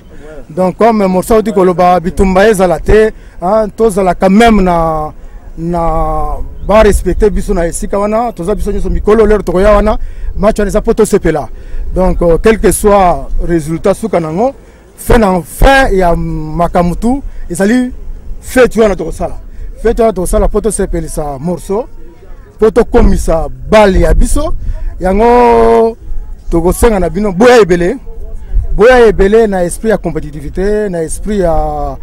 Donc comme morceau auti koloba, bitumba ezala te, tozala quand même na barespecte biso na esika wana. Toza biso nyonso mikolo. Lero tokoya wana, match wana eza mpo tosepela. Donc quel que soit résultat, suka nango fin na fin ya makambo tu ezali fete wana tokosala. Fete wana tokosala mpo tosepelisa morceau, mpo tokomisa bale ya biso. Yango tokosenga na bino, boya ebele, boya ebele na esprit ya compétitivité, na esprit ya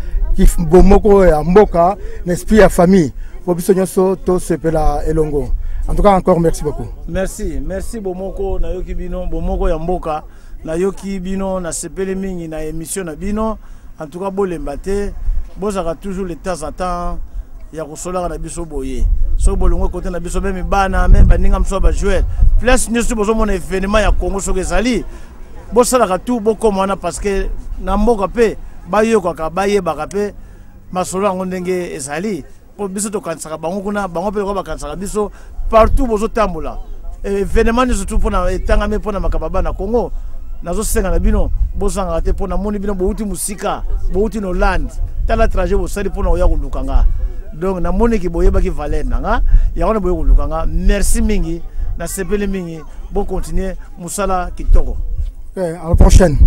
bomoko ya mboka, na esprit ya famille, po biso nyonso tosepela elongo. En tout cas encore merci beaucoup. Merci, merci. Bomoko, nayoki bino, bomoko ya mboka, nayoki bino, nasepeli mingi na émission na bino. En tout cas bolemba te, bozalaka toujours le temps à temps ya kosolaka na biso boye. Soki bolongo kote na biso, meme bana, meme baninga mosusu ya bajoueur, place nyonso bozomona événement ya Congo soki ezali. Bosalaka tout bokoma wana, parce que na mboka mpe bayokaka, bayebaka mpe masolo yango ndenge ezali, mpo biso tokanisaka bango kuna, bango mpe lokola bakanisaka biso. Partout bozotambola, événement nyonso tu mpona etangami mpona makambo ya bana Congo, nazosenga na bino bozangaka te, mpo namoni bino bouti mosika, bouti na Hollande. Tala trajet bosali mpona koya koluka nga. Donc namoniki boyebaki valeur na nga, yango wana boye koluka nga. Merci mingi, nasepeli mingi. Bocontinue mosala kitoko. Okay, à la prochaine.